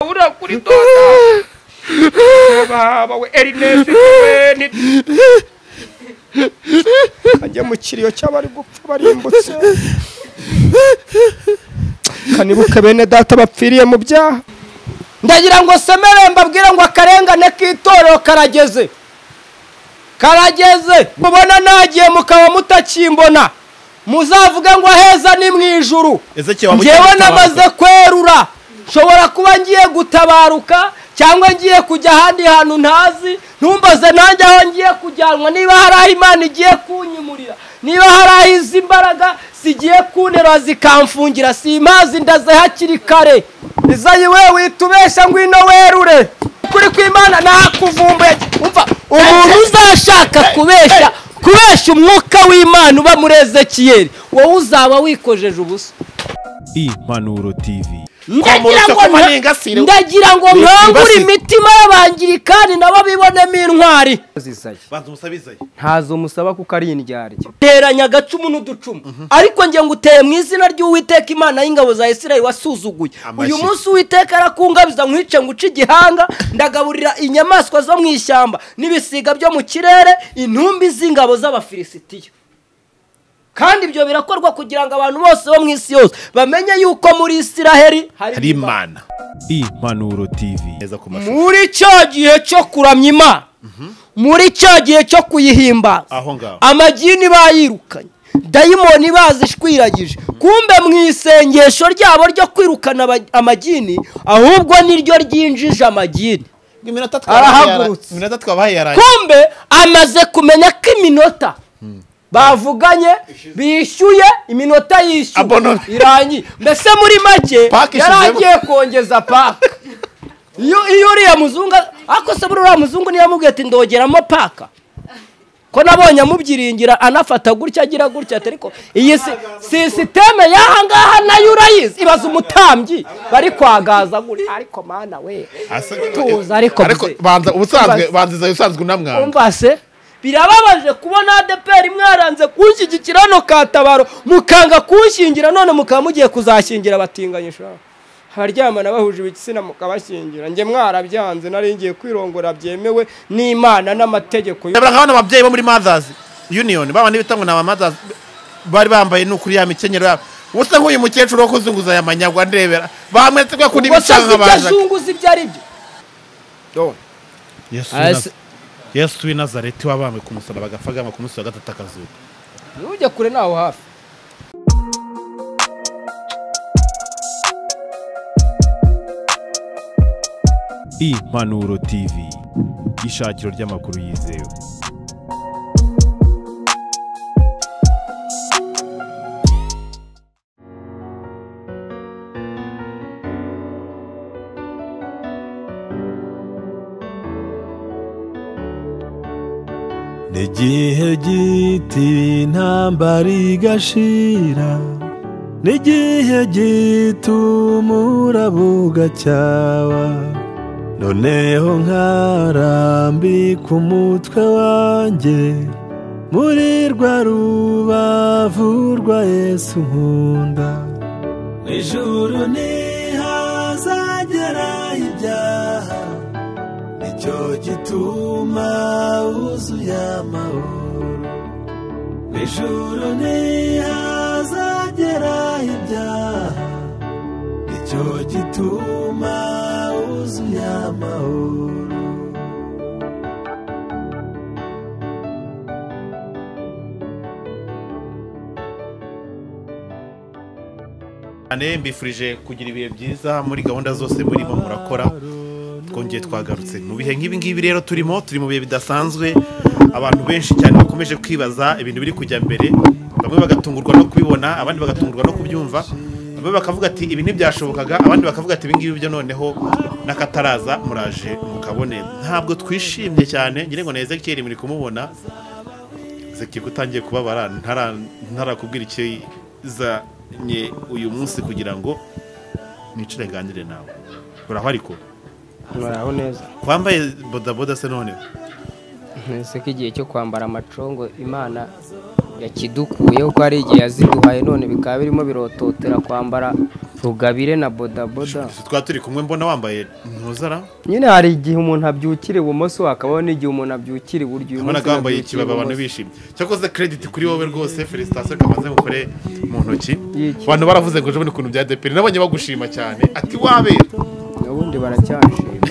Ura kuri dota. Baba we Ernest we ni kajya mu kiriyo cy'abari gupfa barimbutse. Kanibuka bene data bapfiriye mu byaha. Ndagira ngo semere mbabwira ngo akarengane k'itorero karageze. Karageze mubona nagiye mukaba mutakimbona. Muzavuga ngo aheza ni mu ijuru. Ngewe namaze kwerura. Nshobora kuba ngiye gutabaruka cyangwa ngiye kujya ahandi hantu ntazi, ntumbaze nanjye aho ngiye kujyanwa, niba hari aho Imana igiye kunyimurira, niba hari aho izi imbaraga zigiye kuntera zikamfungira, simazi ndaze hakiri kare. Izayi we witubesha ngwino werure. Kuri kw'Imana nakuvumbuye. Umva umuntu uzashaka kubesha kubesha umwuka w'Imana uba muri Ezekiyeli, wowe uzaba wikojeje ubusa. Impanuro TV. Ndagira ngo nkangure imitima y'abangirikani nabo bibonemo intwari. Ntazo musaba kuko ari indyarya. Teranya agacumu n'uducumu. Ariko nge nguteye mu izina ry'Uwiteka Imana y'ingabo za Isirayeli wasuzuguye. Uyu munsi Uwiteka arakungabiza nkwice nguce igihanga, ndagaburira inyamaswa zo mu ishyamba n'ibisiga byo mu kirere, intumbi z'ingabo z'Abafilisitiya. Kandi ibyo birakorwa kugira ngo abantu bose bo mu isi yose bamenye yuko muri Isiraheli hari Imana. Impanuro TV. Muri cya gihe cyo kuramya Imana, muri cya gihe cyo kuyihimbaza, amagini bayirukanye, dayimoni bazishwiragije. Kumbe mu isengesho ryabo ryo kwirukana amagini, ahubwo niryo ryinjije amagini. Kumbe amaze kumenya ko iminota bavuganye bishyuye, iminota yishyuye irangi. Mbese muri make yaragiye kongeza paka. Iyo uriya muzungu ako se uriya muzungu niyo yamubwiye ati ndogeramo paka, ko nabonye amubyiringira anafata gutya agira gutya, ariko iyi sisiteme y'aha ngaha nayo urayizi. Ibaza umutambyi bari kwagaza gutya, ariko mana we tuza, ariko banza ubusanzwe banziza usanzwe unamwanga. Umva se birababaje kubona ADPR mwaranze kunshyigikira no katabaro mukanga kunshingira, none mukaba mugiye kuzashingira abatinganyisha abaryamana bahuje ibitsina mukabashingira. Nge mwarabyanze, nari ngiye kwirongora byemewe n'Imana n'amategeko. Ndabona ababyeyi bo muri Mothers Union baba nibita ngo na Mothers bari bambaye n'ukuri ya mikenyero yabo. Ubusa nk'uyu mukecuru wo kuzunguza aya manyagwa ndebera bamwetse kwa kundi bicanga baje kuzunguza ibyo ari byo. Yesu w'i Nazareti wabambwe ku musaraba agafagama ku munsi wa gatatu akazuka. Ujya kure naho hafi. Impanuro TV, ishakiro ry'amakuru yizewe. N'igihe giti intambara igashira, n'igihe gitumura bugacyawa, noneho nkarambika umutwe wanjye muri rwa rubavu rwa Yesu nkunda. Mu ijuru ntihazagera ibyaha, nicyo gituma wuzuye amahoro. Mu ijuru ntihazagera ibyaha, nicyo gituma wuzuye amahoro. Mbifurije kugira ibihe byiza muri gahunda zose murimo murakora. Twongeye twagarutse mu bihe nk'ibi ngibi rero turimo, turi mu bihe bidasanzwe. Abantu benshi cyane bakomeje kwibaza ibintu biri kujya mbere, bamwe bagatungurwa no kubibona, abandi bagatungurwa no kubyumva, bamwe bakavuga ati ibi ntibyashobokaga, abandi bakavuga ati ibi ngibi byo noneho nakataraza muraje mukabone. Ntabwo twishimye cyane, ngira ngo na Ezekiel muri kumubona. Ezekiel utangiye kubabara ntarakubwira ikizanye uyu munsi kugira ngo nicare nganire nawe. Uraho ariko? Muraho neza. Kwambaye bodaboda se none? Ese ko igihe cyo kwambara amacongo Imana yakidukuye, uko ari igihe yaziduhaye, none bikaba birimo birototera kwambara Rugabire na bodaboda. Twa turi kumwe mbona wambaye ntuzara. Nyine hari igihe umuntu abyukira ibumoso hakabaho n'igihe umuntu abyukira iburyo. Ubona gambaye ikibaba abantu bishimye. Cyakoze credit kuri wowe rwose, felicitation kamaze mukore mu ntoki. Abantu baravuze ngo ejo ukuntu bya DPR nabonye bagushima cyane ati wabera. Ubundi baracyashima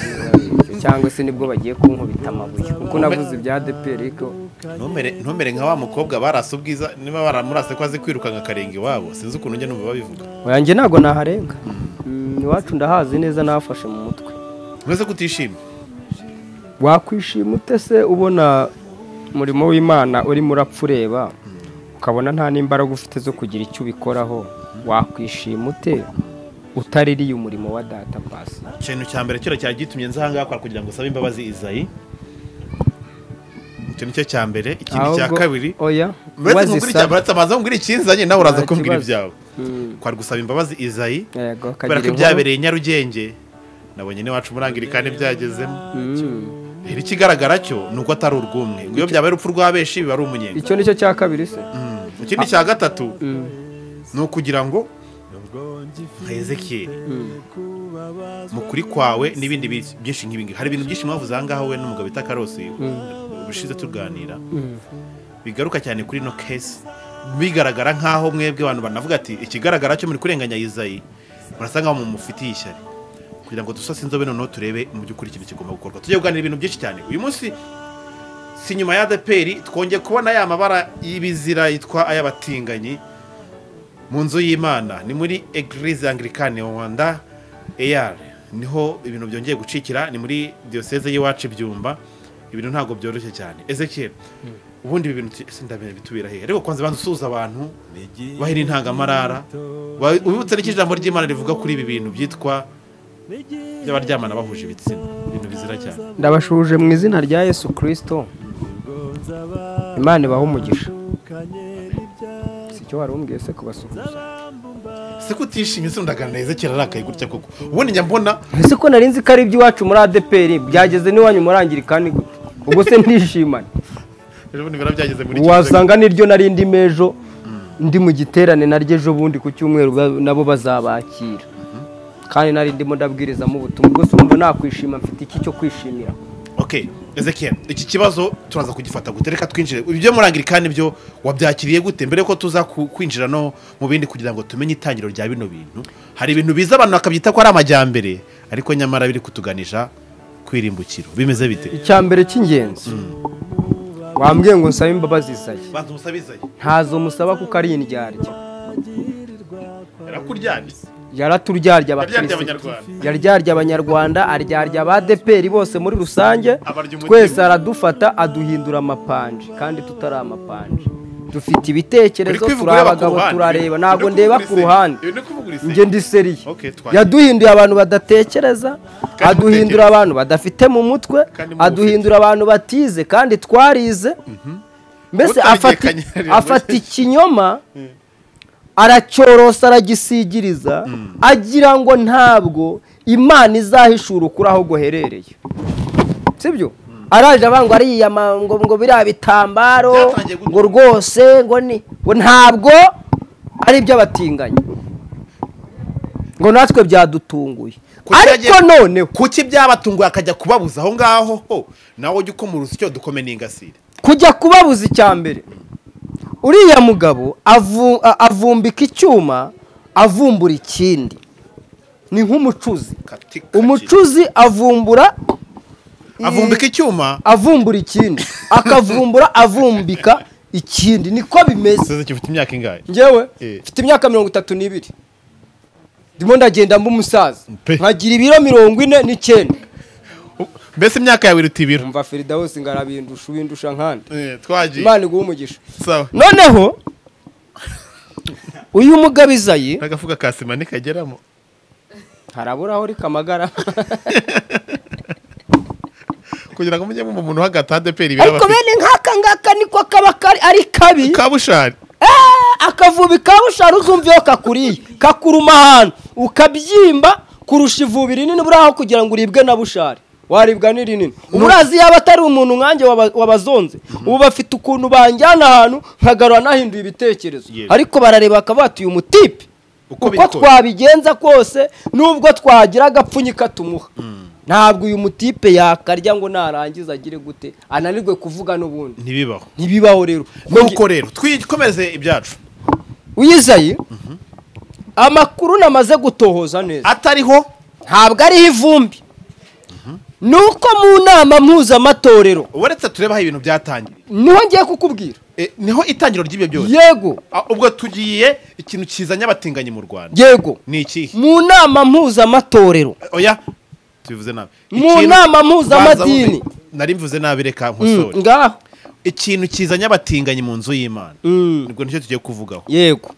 cyangwa se nibwo bagiye kunkubita amabuye kuko navuze ibya DPR ariko ntumere nka wa mukobwa barasa ubwiza niba baramurase ko azi kwirukanka karenga iwabo sinzi ukuntu njye numva babivuga. Oya njye ntago naharenga. Iwacu ndahazi neza nafashe mu mutwe. Mwese kutishima. Wakwishima ute se ubona umurimo w'Imana uri murapfa ureba ukabona nta n'imbaraga ufite zo kugira icyo ubikoraho, wakwishima ute utaririye umurimo wa data pasi? Ikintu cya mbere cyo cyagitumye nza hanga kwa kugira ngo sabe imbabazi Izayi. Icyo nicyo cya mbere. Ikindi cya kabiri, oya wazisaba nguri ikinzanye nawe uraza kumbwira ibyawe. Kwari gusaba imbabazi Izayi kubera ko byabereye Nyarugenge nabonye ne wacu murangirikane byagezemo. Rero ikigaragara cyo nuko atari urwumwe, iyo byabaye urupfu rwa benshi biba ari umunyenga. Icyo nicyo cya kabiri se. Ikindi cya gatatu no kugira ngo Ezekiel mukuri kwawe n'ibindi byinshi nk'ibingi. Hari ibintu byinshi mwavuze aha ngaho we n'umugabo bita Karosi ubushize tuganira, bigaruka cyane kuri no case, bigaragara nkaho mwebwe abantu banavuga ati ikigaragara cyo muri kurenganya Izayi murasa nkaho mumufitiye ishyari, kugira ngo dusase inzobe noneho turebe mu by'ukuri ikintu kigomba gukorwa. Tujye kuganira ibintu byinshi cyane uyu munsi. Si nyuma ya ADPR twongeye kubona ya mabara y'ibizira yitwa ay'abatinganyi mu nzu y'Imana, ni muri Eglise Anglicane Rwanda AR niho ibintu byongeye gucikira, ni muri diocese y'iwacu Byumba. Ibintu ntago byoroshye cyane. Ezekiel, ubundi ibi bintu sindabene bitubira he? Ariko kwanza banza usuza abantu bahira intangamarara, ubibutse n'iki ijambo ry'Imana rivuga kuri ibi bintu byitwa by'abaryamana bahuje ibitsina, ibintu bizira cyane. Ndabashuje mu izina rya Yesu Kristo. Imana ibahe umugisha. Sicyo wari umbwiye se kubasuhuza? Se kutishimye se ndagana Ezekiel arakaye gutya koko. Ubundi njya mbona ese ko narinzi ko ari iby'iwacu muri ADPR byageze n'iwanyu murangirikani gute? Ubwo se ndishimane. Ejo bundi barabyageze muri wasanga niryo narindi mejo ndi mu giterane naryo ejo bundi ku cyumweru nabo bazabakira. Kandi nari ndimo ndabwirizamo ubutumwa, ubwo se umva nakwishima mfite iki cyo kwishimira? Okay, Ezekiel, iki kibazo turaza kugifata gute? Reka twinjire ibyo murangirikani byo wabyakiriye gute mbere ko tuza kwinjira no mu bindi kugira ngo tumenye itangiro rya bino bintu. Hari ibintu biza abantu bakabyita ko ari amajyambere ariko nyamara biri kutuganisha kwirimbukiro. Bimeze bite? Icya mbere cy'ingenzi wambwiye ngo nsabe imbabazi Izayi. Banza umusabe Izayi. Ntazo musaba kuko ari indyarya. Yarakuryarya. Yaraturyarya abakristo, yaryarya abanyarwanda, aryarya aba ADPR bose muri rusange. Twese aradufata aduhindura amapanje kandi tutari amapanje. Dufite ibitekerezo, turi abagabo, turareba, ntabwo ndeba ku ruhande. Njye ndi seriye. Yaduhinduye abantu badatekereza, aduhindura abantu badafite mu mutwe, aduhindura abantu batize kandi twarize. Mbese afata ikinyoma aracyorosa aragisigiriza agira ngo ntabwo Imana izahishura ukuri aho guherereye. Sibyo? Araje abangwa ariyama ngo biriya bitambaro ngo rwose ngo ni ngo ntabwo ari iby'abatinganyi, ngo natwe byadutunguye. Ariko noneho kuki byabatunguye akajya kubabuza aho ngaho ho nawe ujye ukomura usicyo dukome n'ingasire kujya kubabuza? Icya mbere uriya mugabo avumbika icyuma avumbura ikindi, ni nk'umucuzi. Umucuzi avumbura avumbika icyuma avumbura ikindi, akavumbura avumbika ikindi, niko bimeze. Ufite imyaka ingahe? Njyewe mfite imyaka 32. Ndimo ndagenda mba umusaza nkagira ibiro 49. Mbese imyaka yawe iruta ibiro? Umva Firidausi ngarabindusha ubindusha nkande. Twagiye. Imana iguhe umugisha. Sawa. Noneho uyu mugabo Izayi agafuka ka sima nikageramo harabura aho rikamagara kugira ngo mujye mu muntu hagati ADPR ibiraba. Ariko bene nkaka ngaka niko kaba ari kabi. Kabushari. Akavubi kabushari uzumva iyo kakuriye kakuruma ahantu ukabyimba kurusha ivubi rinini buraho kugira ngo uribwe na bushari. Waribwa ni rinini. Uburazi yaba atari umuntu nkanjye wabazonze ubu bafite ukuntu banjyana ahantu nkagarura nahinduye ibitekerezo. Ariko barareba bakabatuye umutipe Uko twabigenza kose nubwo twagira agapfunyika tumuha, ntabwo uyu mutipe yakarya ngo narangiza agire gute ananirwe kuvuga n'ubundi. Ntibibaho. Ntibibaho rero. Nuko rero twikomeze ibyacu. Uyizayi amakuru namaze gutohoza neza atariho, ntabwo ariho ivumbi. Nuko mu nama mpuzamatorero uretse tureba aho ibintu byatangiye, niho ngiye kukubwira. Niho itangiro ry'ibyo byose. Yego. Ubwo tugiye ikintu kizanye abatinganyi mu Rwanda. Yego. Ni ikihe? Mu nama mpuzamatorero. Oya, tubivuze nabi. Mu nama mpuzamadini. Nari mvuze nabi, reka nkosore. Ngaho. Ikintu kizanye abatinganyi mu nzu y'Imana. Nibwo nicyo tugiye kuvugaho. Yego.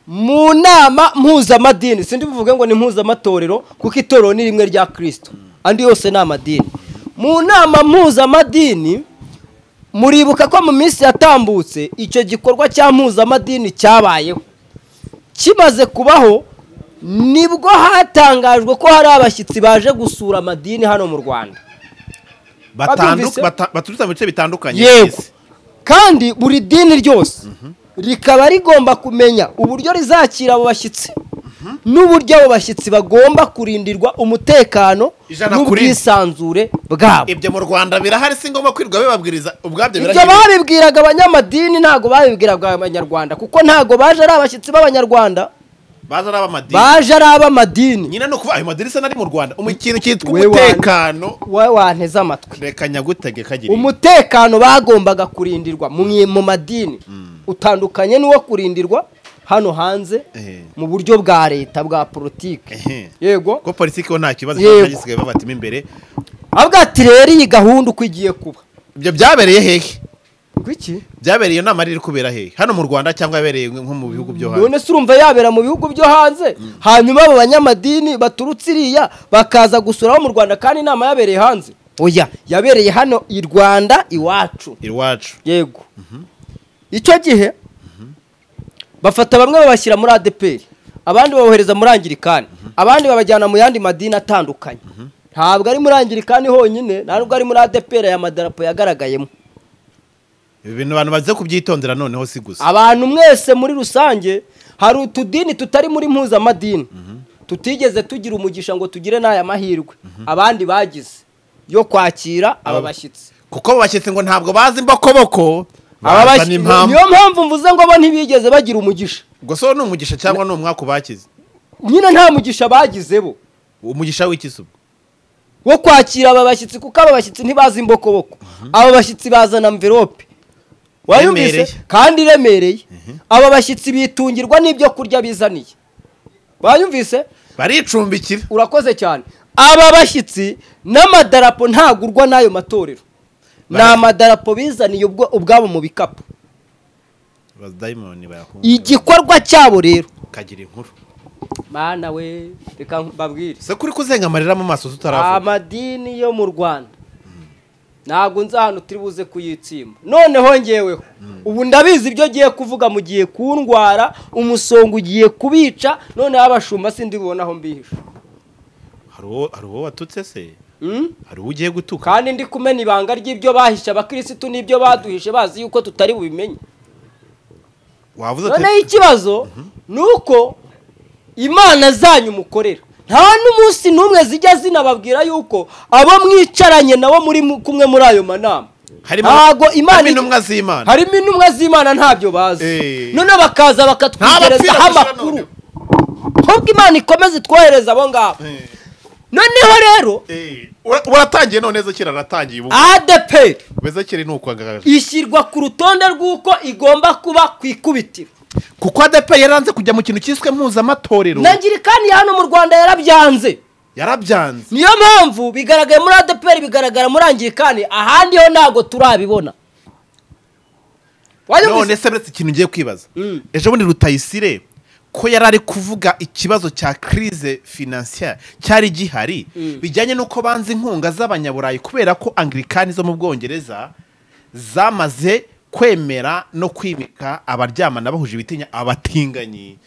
Mu nama mpuzamadini, sindi buvuge ngo ni mpuzamatorero kuko itorero ni rimwe rya Kristo. Andi yose ni amadini. Mu nama mpuzamadini muribuka ko mu minsi yatambutse icyo gikorwa cya mpuzamadini cyabayeho. Kimaze kubaho nibwo hatangajwe ko hari abashyitsi baje gusura amadini hano mu Rwanda. Baturutse mu bice bitandukanye. Yego. Kandi buri dini ryose rikaba rigomba kumenya uburyo rizakira abo bashyitsi n'uburyo abo bashyitsi bagomba kurindirwa umutekano n'ubwisanzure bwabo. Ibyo mu Rwanda birahari, si ngombwa kwirwa bibabwiriza ubwabyo birahari. Ibyo babibwiraga abanyamadini, ntago babibwiraga abanyarwanda, kuko ntago baje ari abashyitsi b'abanyarwanda, baje ari abamadini. Baje ari abamadini nyine. No kuva ayo madini se nari mu Rwanda, ikintu cyitwa umutekano we wanteze amatwi, reka nyagutege kagira umutekano bagombaga kurindirwa mu madini utandukanye n'uwo kurindirwa hano hanze mu buryo bwa leta bwa politike. Yego, ko politike ho nta kibazo cyagisigaye babatima imbere. Avuga ati rero iyi gahunda uko igiye kuba. Ibyo byabereye hehe? Kuki byabereye iyo nama iri kubera hehe? Hano mu Rwanda cyangwa yabereye nko mu bihugu byo hanze? None se urumva yabera mu bihugu byo hanze, hanyuma abo banyamadini baturutse iriya bakaza gusura mu Rwanda kandi inama yabereye hanze? Oya, yabereye hano i Rwanda iwacu. Iwacu. Yego. Icyo gihe bafata bamwe babashyira muri ADPR, abandi babohereza muri Anglikani, abandi babajyana mu yandi madini atandukanye. Ntabwo ari muri Anglikani honyine, ntabwo ari muri ADPR ya madarapo yagaragayemo. Ibi bintu abantu baze kubyitondera noneho si gusa. Abantu mwese muri rusange hari utudini tutari muri mpuzamadini tutigeze tugira umugisha ngo tugire n'aya mahirwe abandi bagize yo kwakira aba bashyitsi. Kuko bashyitsi ngo ntabwo bazi imbokoboko. Niyo mpamvu mvuze ngo bo ntibigeze bagira umugisha. Ubwo so ni umugisha cyangwa ni umwaka bakize? Nyine nta mugisha bagize bo. Umugisha w'iki ubwo? Wo kwakira aba bashyitsi, kuko aba bashyitsi ntibazi imbokoboko. Aba bashyitsi bazana envelope. Wayumvise? Kandi iremereye. Aba bashyitsi bitungirwa n'ibyo kurya bizaniye. Wayumvise? Baricumbikira. Urakoze cyane. Aba bashyitsi n'amadarapo ntagurwa n'ayo matorero. Ni amadarapo bizaniye ubwabo mu bikapu. Igikorwa cyabo rero kagira inkuru. Mana we, reka mbabwire. Se kuri kuzenga amarira mu maso tutaravuga. Amadini yo mu Rwanda ntabwo nzi ahantu turi buze kuyitsimba. Noneho ngeweho ubu ndabizi ibyo giye kuvuga, mugiye kundwara umusongo ugiye kubica, noneho abashumba sindi bubona aho mbihisha. Hari uwo watutse se? Hari ugiye gutuka. Kandi ndi kumena ibanga ry'ibyo bahisha abakirisitu n'ibyo baduhishe bazi yuko tutari bubimenye. Wavuze ati noneho ikibazo nuko Imana zanyu mukorera nta n'umunsi n'umwe zijya zinababwira yuko abo mwicaranye nabo muri kumwe muri ayo manama ntago Imana intumwa z'Imana, harimo intumwa z'Imana ntabyo bazi. None bakaza bakatwigerezaho amakuru. Ahubwo Imana ikomeze itwohereza abo ngabo. Noneho rero uratangiye none Ezekiyeli aratangiye ubu. ADPR Ezekiyeli ni ukwangagaje ishyirwa ku rutonde rw'uko igomba kuba ku ikubitiro, kuko ADPR yaranze kujya mu kintu cyiswe mpuzamatorero. Nangirikani hano mu Rwanda yarabyanze. Yarabyanze. Niyo mpamvu bigaragaye muri ADPR, bigaragara muri Anglikani, ahandi ho ntago turabibona. None se buretse ikintu ngiye kwibaza. Ejo bundi Rutayisire ko yarari kuvuga ikibazo cya crise financière cyari gihari bijyanye nuko banze inkunga z'abanyaburayi kubera ko Anglikani zo mu Bwongereza zamaze kwemera no kwimika abaryamana bahuje ibitinya abatinganyi,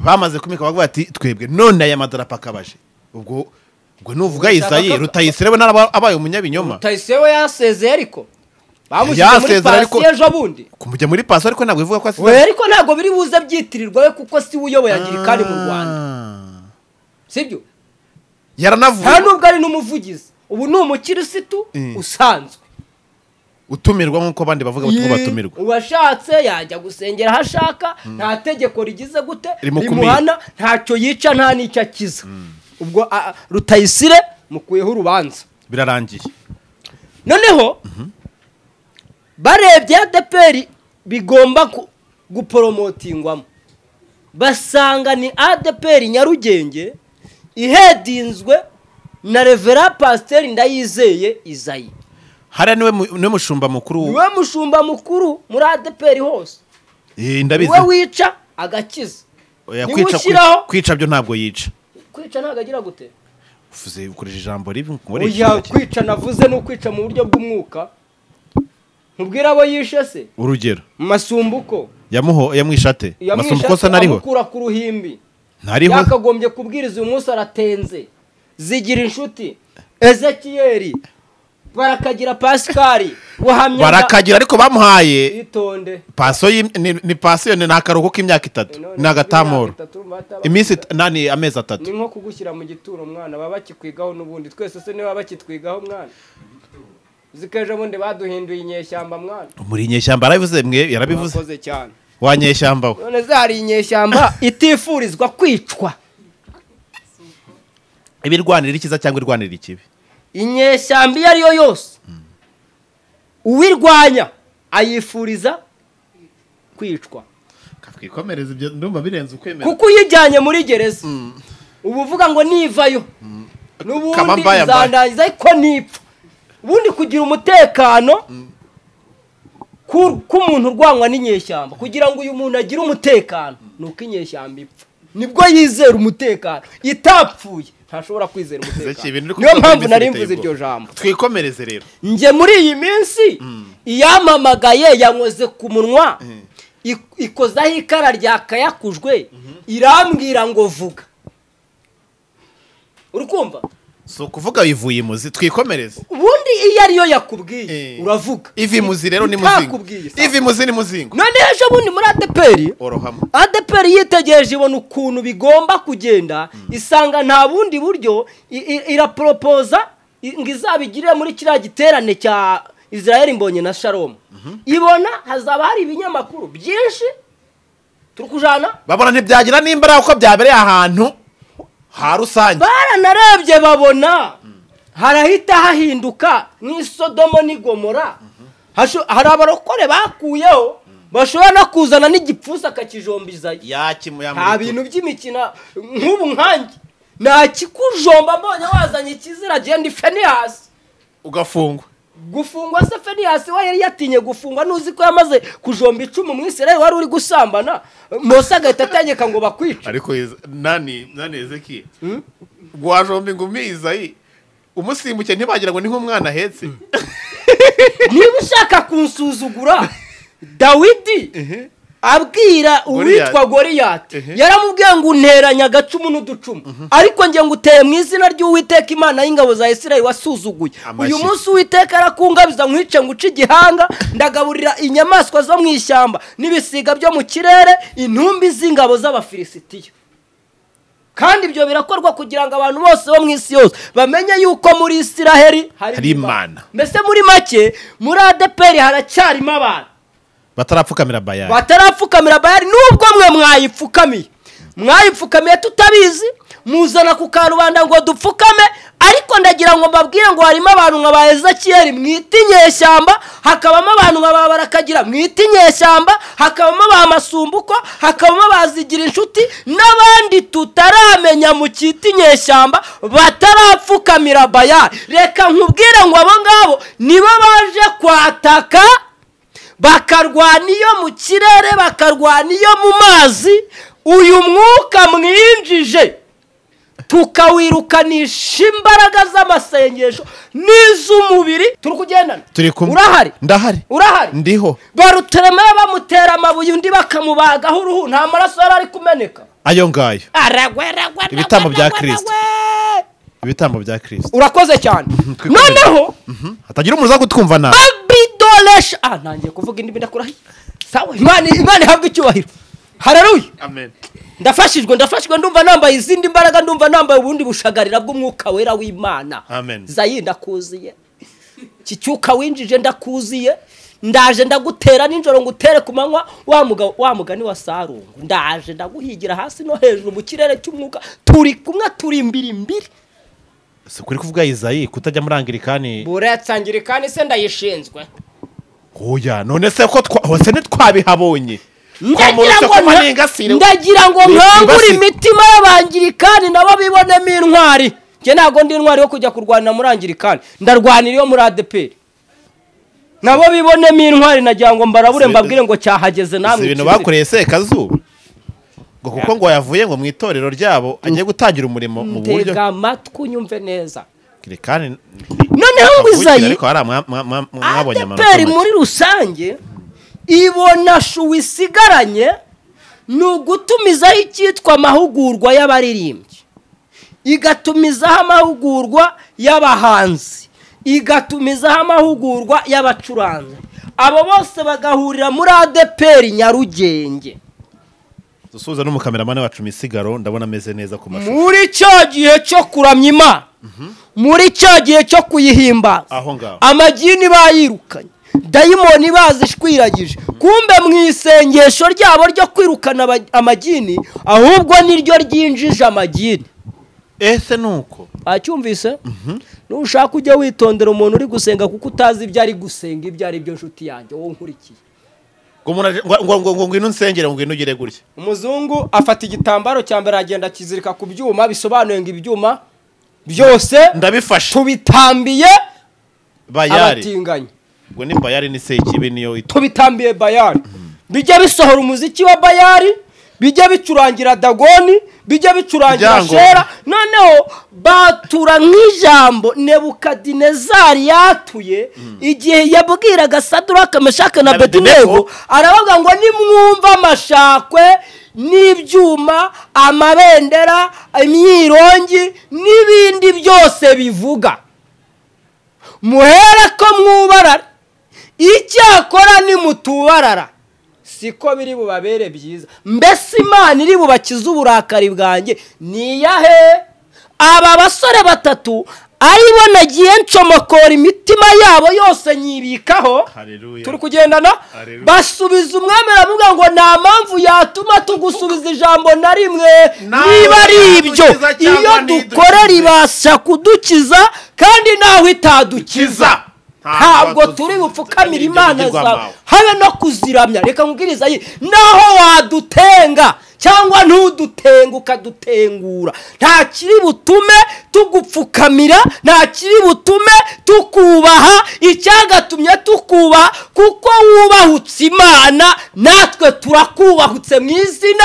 bamaze kumika bavuga ati twebwe none aya madarapo akabaje. Ubwo ubwo nuvuga Isayi Rutayisire we abaye umunyabinyoma. Rutayisire we yasezeye, ariko Bamushyize muri pansiyo ejo bundi. Kumujya muri pansiyo ariko ntabwo bivuga ko asezera. Ariko ntabwo biri buze byitirirwa we kuko si we uyoboye Anglikani mu Rwanda. Sibyo? Yaranavuye. Nta nubwo ari n'umuvugizi. Ubu ni umukirisitu usanzwe. Utumirwa nk'uko abandi bavuga ubutumwa batumirwa. Uwashatse yajya gusengera aho ashaka, nta tegeko rigize gute rimuhana, ntacyo yica nta n'icyo akiza. Ubwo Rutayisire mukuyeho urubanza. Birarangiye. Noneho barebye ADEPR bigomba guporomotingwamo, basanga ni ADEPR Nyarugenge ihedinzwe na Revera Pasiteri Ndayizeye Izayi. Hariya niwe mushumba mukuru. Niwe mushumba mukuru muri ADEPR hose. Ndabizi. Niwe wica agakiza. Kwica byo ntabwo yica. Kwica ntabwo agira gute? Uvuze ukoresheje ijambo ribi. Oya, kwica navuze ni ukwica mu buryo bw'umwuka. Nkubwira abo yishe se? Urugero. Masumbuko. Yamwishate. Masumbuko se nariho. Amukura ku ruhimbi. Ntariho. Yakagombye kubwiriza uyu munsi aratenze. Zigira inshuti. Ezekiyeli. Barakagira Pascal wahamya. Barakagira ariko bamuhaye. Itonde. Paso ni paso ni nakaruhuko k'imyaka 3 ni agatamoro. Iminsi nani amezi 3. Ni nko kugushyira mu gituro mwana baba bakikwigaho n'ubundi twese se niba bakitwigaho mwana. Zikeje bundi baduhinduye inyeshyamba mwana. Muri inyeshyamba yarabivuze mwe yarabivuze. Wakoze cyane. Wa nyeshyamba we. None se hari inyeshyamba itifurizwa kwicwa. Ibirwanira ikiza cyangwa irwanira ikibi. Inyeshyamba iyo ariyo yose uwirwanya ayifuriza kwicwa. Twikomereza ibyo ndumva birenze ukwemera. Kuko uyijyanye muri gereza ubu uvuga ngo nivayo n'ubundi izandangiza ariko nipfa. Ubundi kugira umutekano k'umuntu urwanywa n'inyeshyamba, kugira ngo uyu muntu agire umutekano nuko inyeshyamba ipfa nibwo yizera umutekano. Itapfuye ntashobora kwizera umutekano. Niyo mpamvu nari mvuze iryo jambo. Twikomereze rero. Nge muri iyi minsi iyamamagaye yankoze ku munwa ikozaho ikara ryakayakujwe irambwira ngo vuga. Urukumva? So kuvuga bivuye imuzi twikomereze. Ubundi iyo ariyo yakubwiye uravuga. Ivi muzi rero ni muzingo. Ivi muzi ni muzingo. None ejo bundi muri ADEPR orohamo. ADEPR yitegereje ibona ukuntu bigomba kugenda isanga nta bundi buryo iraporopoza ngo izabigirire muri kiriya giterane cya Israel Mbonye na Shalom. Ibona hazaba hari ibinyamakuru byinshi turi kujana. Babona ntibyagira nimbara uko byabereye ahantu ha rusange. Baranarebye babona harahita hahinduka nk'isodomo n'igomora. Hari abarokore bakuyeho bashobora no kuzana n'igipfusa akakijombizayo. Nta bintu by'imikino nk'ubu nkanjye ntakikujomba mbonye wazanye ikizira genda Feniyasi ugafungwa. Gufungwa se Feniyasi we yari yatinye gufungwa nuzi ko yamaze kujomba icumu mu Isirayeli wari uri gusambana Mose agahita ategeka ngo bakwice. Ariko nani Ezekiel gwajomba ingumi Izayi umusimbuke ntibagira ngo ni nk'umwana ahetse. Niba ushaka kunsuzugura Dawidi abwira uwitwa Goliyati yaramubwiye ngo unteranya agacumu n'uducumu ariko nge nguteye mu izina ry'Uwiteka Imana y'ingabo za Isirayeli wasuzuguye. Uyu munsi Uwiteka arakungabiza nkwice nguce igihanga ndagaburira inyamaswa zo mu ishyamba n'ibisiga byo mu kirere intumbi z'ingabo z'Abafilisitiya. Kandi ibyo birakorwa kugira ngo abantu bose bo mu isi yose bamenye yuko muri Isiraheli hari Imana. Mbese muri make muri ADEPR haracyarimo abantu batarapfukamira Bayali. Batarapfukamira Bayali nubwo mwe mwayipfukamiye. Mwayipfukamiye tutabizi muzana ku karubanda ngo dupfukame, ariko ndagira ngo mbabwire ngo harimo abantu nka ba Ezekiel mwita inyeshyamba, hakabamo abantu nka ba Barakagira mwita inyeshyamba, hakabamo ba Masumbuko, hakabamo bazigira inshuti n'abandi tutaramenya mu cyita inyeshyamba batarapfukamira Bayali. Reka nkubwire ngo abo ngabo nibo baje kwataka bakarwana iyo mu kirere, bakarwana iyo mu mazi. Uyu mwuka mwinjije tukawirukanisha imbaraga z'amasengesho n'iz'umubiri. Turi kugendana, urahari, ndahari, urahari, ndiho. Baruterema bamutera amabuye undi bakamubagaho uruhu, nta maraso yari ari kumeneka ayo ngayo. Ibitambo bya Kristo, ibitambo bya Kristo. Urakoze cyane. Noneho hatagira umuntu uza kutwumva nabi. Babidole Bakoresha ntangiye kuvuga indimi ndakurahiye. Sawa, Imana ihabwe icyubahiro. Haleluya. Amen. Ndafashijwe ndumva nambaye izindi mbaraga, ndumva nambaye ubundi bushagarira bw'umwuka wera w'Imana. Amen. Zayi ndakuziye. Kicyuka winjije ndakuziye. Ndaje ndagutera ninjoro ngutere ku manywa wa mugani wa Sarungu. Ndaje ndaguhigira hasi no hejuru mu kirere cy'umwuka, turi kumwe turi imbiri mbiri. Si kuri kuvuga Izayi kutajya muri Anglikani. Buretse Anglikani se ndayishinzwe. Oya, none se ko hose ntitwabihabonye. Ndagira ngo nkangure imitima y'Abangirikani nabo bibonemo intwari. Njye ntabwo ndi intwari yo kujya kurwanira muri Anglikani, ndarwanira iyo muri ADEPR. Nabo bibonemo intwari, nagira ngo mbarabure mbabwire ngo cyahageze namwe. Ibintu bakoreye Sekazuba ngo kuko ngo yavuye ngo mu itorero ryabo agiye gutangira umurimo mu buryo. Ntega amatwi unyumve neza. Anglikani noneho ngo Izayi ariko hari mwabonye amanota ADEPR muri rusange ibona shuwi isigaranye ni ugutumizaho icyitwa amahugurwa y'abaririmbyi, igatumizaho amahugurwa y'abahanzi, igatumizaho amahugurwa y'abacuranzi. Abo bose bagahurira muri ADEPR Nyarugenge. Dusuhuza n'umukameramani wacu Misigaro, ndabona ameze neza ku mashusho. Muri cya gihe cyo kuramya Imana, muri cya gihe cyo kuyihimbaza, aho ngaho amagini bayirukanye, dayimoni bazishwiragije. Kumbe mu isengesho ryabo ryo kwirukana amagini, ahubwo niryo ryinjije amagini. Ese nuko acyumvise? Nushaka ujya witondera umuntu uri gusenga kuko utazi ibyo ari gusenga ibyo ari byo. Nshuti yanjye wowe nkurikiye, ngo ngwino nsengere, ngo ngwino ugere gutya. Umuzungu afata igitambaro cya mbere agenda akizirika ku byuma, bisobanuye ngo ibyuma byose ndabifashe tubitambiye Bayari abatinganyi. Ngo ni Bayari ni Sekibi niyo tubitambiye Bayari. Bijya bisohora umuziki wa Bayari, bijya bicurangira Dagoni, bijya bicurangira Shera. Noneho batura nk'ijambo Nebukadinezari yatuye igihe yabwiraga Sadraka, Meshaki na Abednego, aravuga ngo nimwumva amashakwe n'ibyuma, amabendera, imyirongi n'ibindi byose bivuga, muhere ko mwubarara, icyakora nimutubarara siko biri bubabere byiza. Mbese Imana iri bubakize uburakari bwanjye niyahe? Aba basore batatu aribo nagiye ncomokora imitima yabo yose nyibikaho. Turi kugendana. Basubiza umwami aravuga ngo nta mpamvu yatuma tugusubiza ijambo na rimwe. Niba ari ibyo, iyo dukorera ibasha kudukiza kandi naho itadukiza. Ntabwo turi bupfukamira Imana zawe habe no kuziramya. Reka nkubwiriza iyi, naho wadutenga cyangwa ntudutenga ukadutengura, nta kiri butume tugupfukamira, nta kiri butume tukubaha. Icyagatumye tukubaha kuko wubahutse Imana, natwe turakubahutse mu izina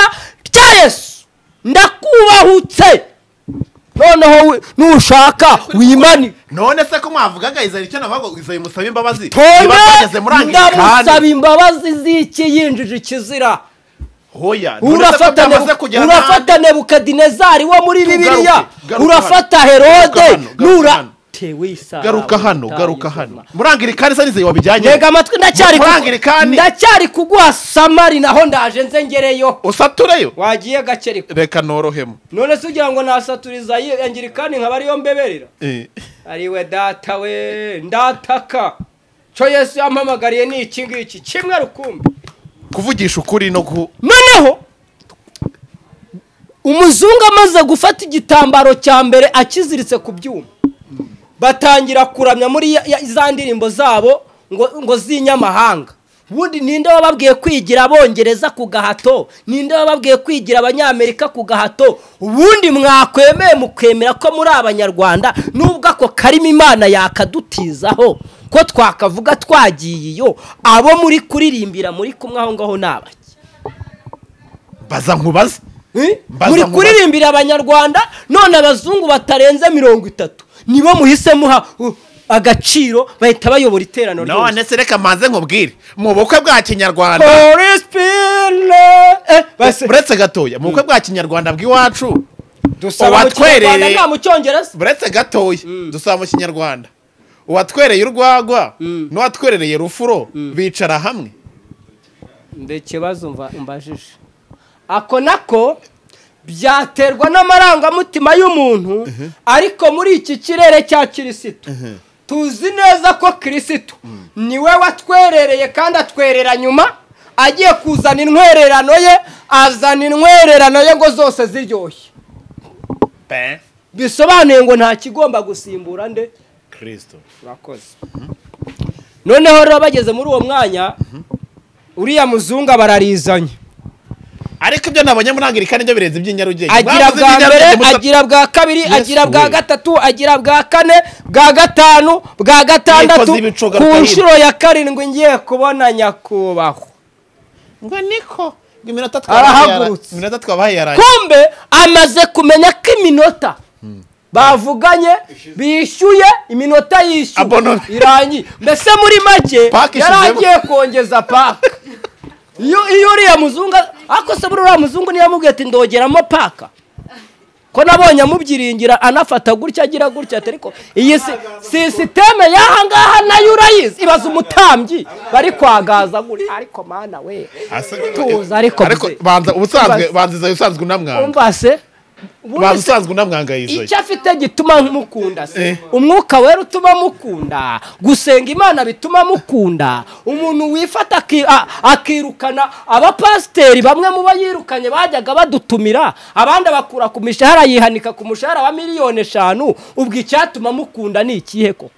rya Yesu. Ndakubahutse. Noneho nushaka wimani. None se ko mwavugaga Izayi icyo navuga ngo Izayi musabe imbabazi, nibageze muri Anglikani ndamusaba imbabazi z'iki yinjije ikizira. Hoya, urafata Nebukadinezari wo muri Bibiliya, urafata Herode, nura garuka hano, garuka hano muri Anglikani se Izayi wabijyanye. Ntega amatwi, ndacyari kuguha samari, naho ndaje nze ngereyo. Usatureyo wagiye gake, reka norohemo. None se ugira ngo nasaturiza Anglikani nkaba ariyo mbeberera? Ariwe data we, ndataka. Cyo Yesu yampamagariye ni iki ngiki kimwe rukumbi, kuvugisha ukuri no ku. Noneho umuzungu amaze gufata igitambaro cya mbere akiziritse ku byuma, batangira kuramya muri za ndirimbo zabo ngo z'inyamahanga. Ubundi ninde wababwiye kwigira abongereza ku gahato? Ninde wababwiye kwigira abanyamerika ku gahato? Ubundi mwakwemeye mukemera ko muri abanyarwanda, nubwo ako karimo Imana yakadutizaho ko twakavuga twagiye iyo, abo muri kuririmbira muri kumwe aho ngaho nabaki? Baza nkubaze. Muri kuririmbira abanyarwanda, none abazungu batarenze 30 nibo muhise muha agaciro, bahita bayobora iteraniro ryose. None se reka manze nkubwire, mu bukwe bwa kinyarwanda, buretse gatoya, mu bukwe bwa kinyarwanda bw'iwacu dusaba mu kinyarwanda nta mu cyongereza. Buretse gatoya, dusaba mu kinyarwanda. Uwatwereye urwagwa n'uwatwerereye rufuro bicara hamwe. Ndekibazo mbajije ako nako byaterwa n'amarangamutima y'umuntu, ariko muri iki kirere cya Kirisitu tuzi neza ko Kirisitu niwe watwerereye kandi atwerera nyuma agiye kuzana intwererano ye, azana intwererano ye ngo zose ziryoshye. Bisobanuye ngo nta kigomba gusimbura nde? Kristo. Urakoze. Noneho rero bageze muri uwo mwanya uriya muzungu bararizanye. Ariko ibyo nabonye muri Anglikani nibyo birenze iby'inyarugenge. Agira bwa mbere, agira bwa kabiri, agira bwa gatatu, agira bwa kane, bwa gatanu, bwa gatandatu, ku nshuro ya karindwi ngiye kubona nyakubahwa. Ngo niko iminota twabahaye yaraye. Kumbe amaze kumenya ko iminota bavuganye bishyuye, iminota yishyuye irangiye. Mbese muri make yaragiye kongeza paka. Iyo uriya muzungu ako se buri uriya muzungu niyo yamubwiye ati ndogeramo paka, ko nabonye amubyiringira anafata gutya agira gutya, ariko iyi sisiteme y'aha ngaha nayo urayizi, ibaza umutambyi bari kwagaza gutya. Ariko mana we tuza, ariko banza ubusanzwe banziza usanzwe unamwanga. Umva se banza usanzwe unamwanga yizoye. Icyo afite gituma mukunda se umwuka wera utuma mukunda, gusenga Imana bituma mukunda. Umuntu wifata akirukana abapasiteri bamwe mu bayirukanye bajyaga badutumira, abandi bakura ku mishahara yihanika ku mushahara wa 5,000,000, ubwo icyatuma mukunda ni ikihe koko?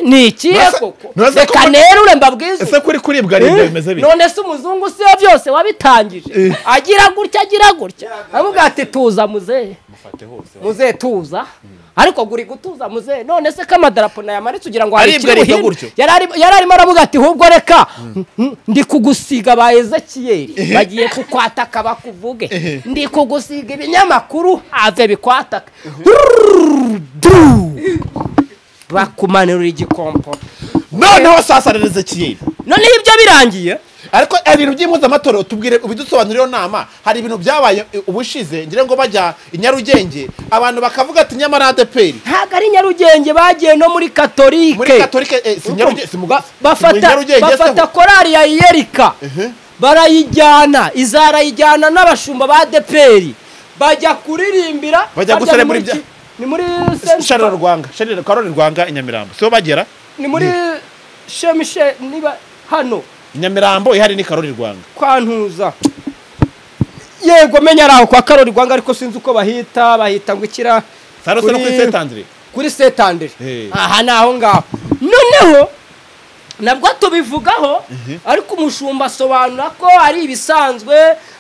Ni ikihe koko? Reka nerure mbabwize. Ese kuri kuribwa ari ibyo bimeze bite? None se umuzungu si byose wabitangije? Agira gutya agira gutya, avuga ati tuza muzehe, muzehe tuza, ariko guri gutuza muzehe. None se kamadarapo nayamanitse ugira ngo hari ikintu yari arimo aravuga ati hubwo reka ndi kugusiga ba Ezekiyeli bagiye kukwataka bakuvuge, ndi kugusiga ibinyamakuru have bikwataka, bakumanura igikompo. Noneho sasa rero Ezekiyeli, noneho ibyo birangiye. Ariko ibintu by'impuzamatoro tubwire ubidusobanurire nama. Hari ibintu byabaye ubushize ngira ngo bajya i Nyarugenge abantu bakavuga ati nyamara ADEPR ntabwo ari Nyarugenge, bagiye no muri Katolike. Muri Katolike si Nyarugenge, bafata korali ya Yerika barayijyana, izarayijyana n'abashumba ba ADEPR bajya kuririmbira, bajya guserebura ibya ni muri Sharira Rwanga, Sharira Karoli Rwanga i Nyamirambo. So bagera ni muri Shemishe niba hano Nyamirambo ihari ni Karoli Rwanga kwa Ntuza. Yego menya araho kwa Karoli Rwanga, ariko sinzi uko bahita ngo ikira Sarose no kuri Saint Andre, kuri Saint Andre aha naho ngaho. Noneho nabwo tubivugaho, ariko umushumba asobanura ko ari ibisanzwe,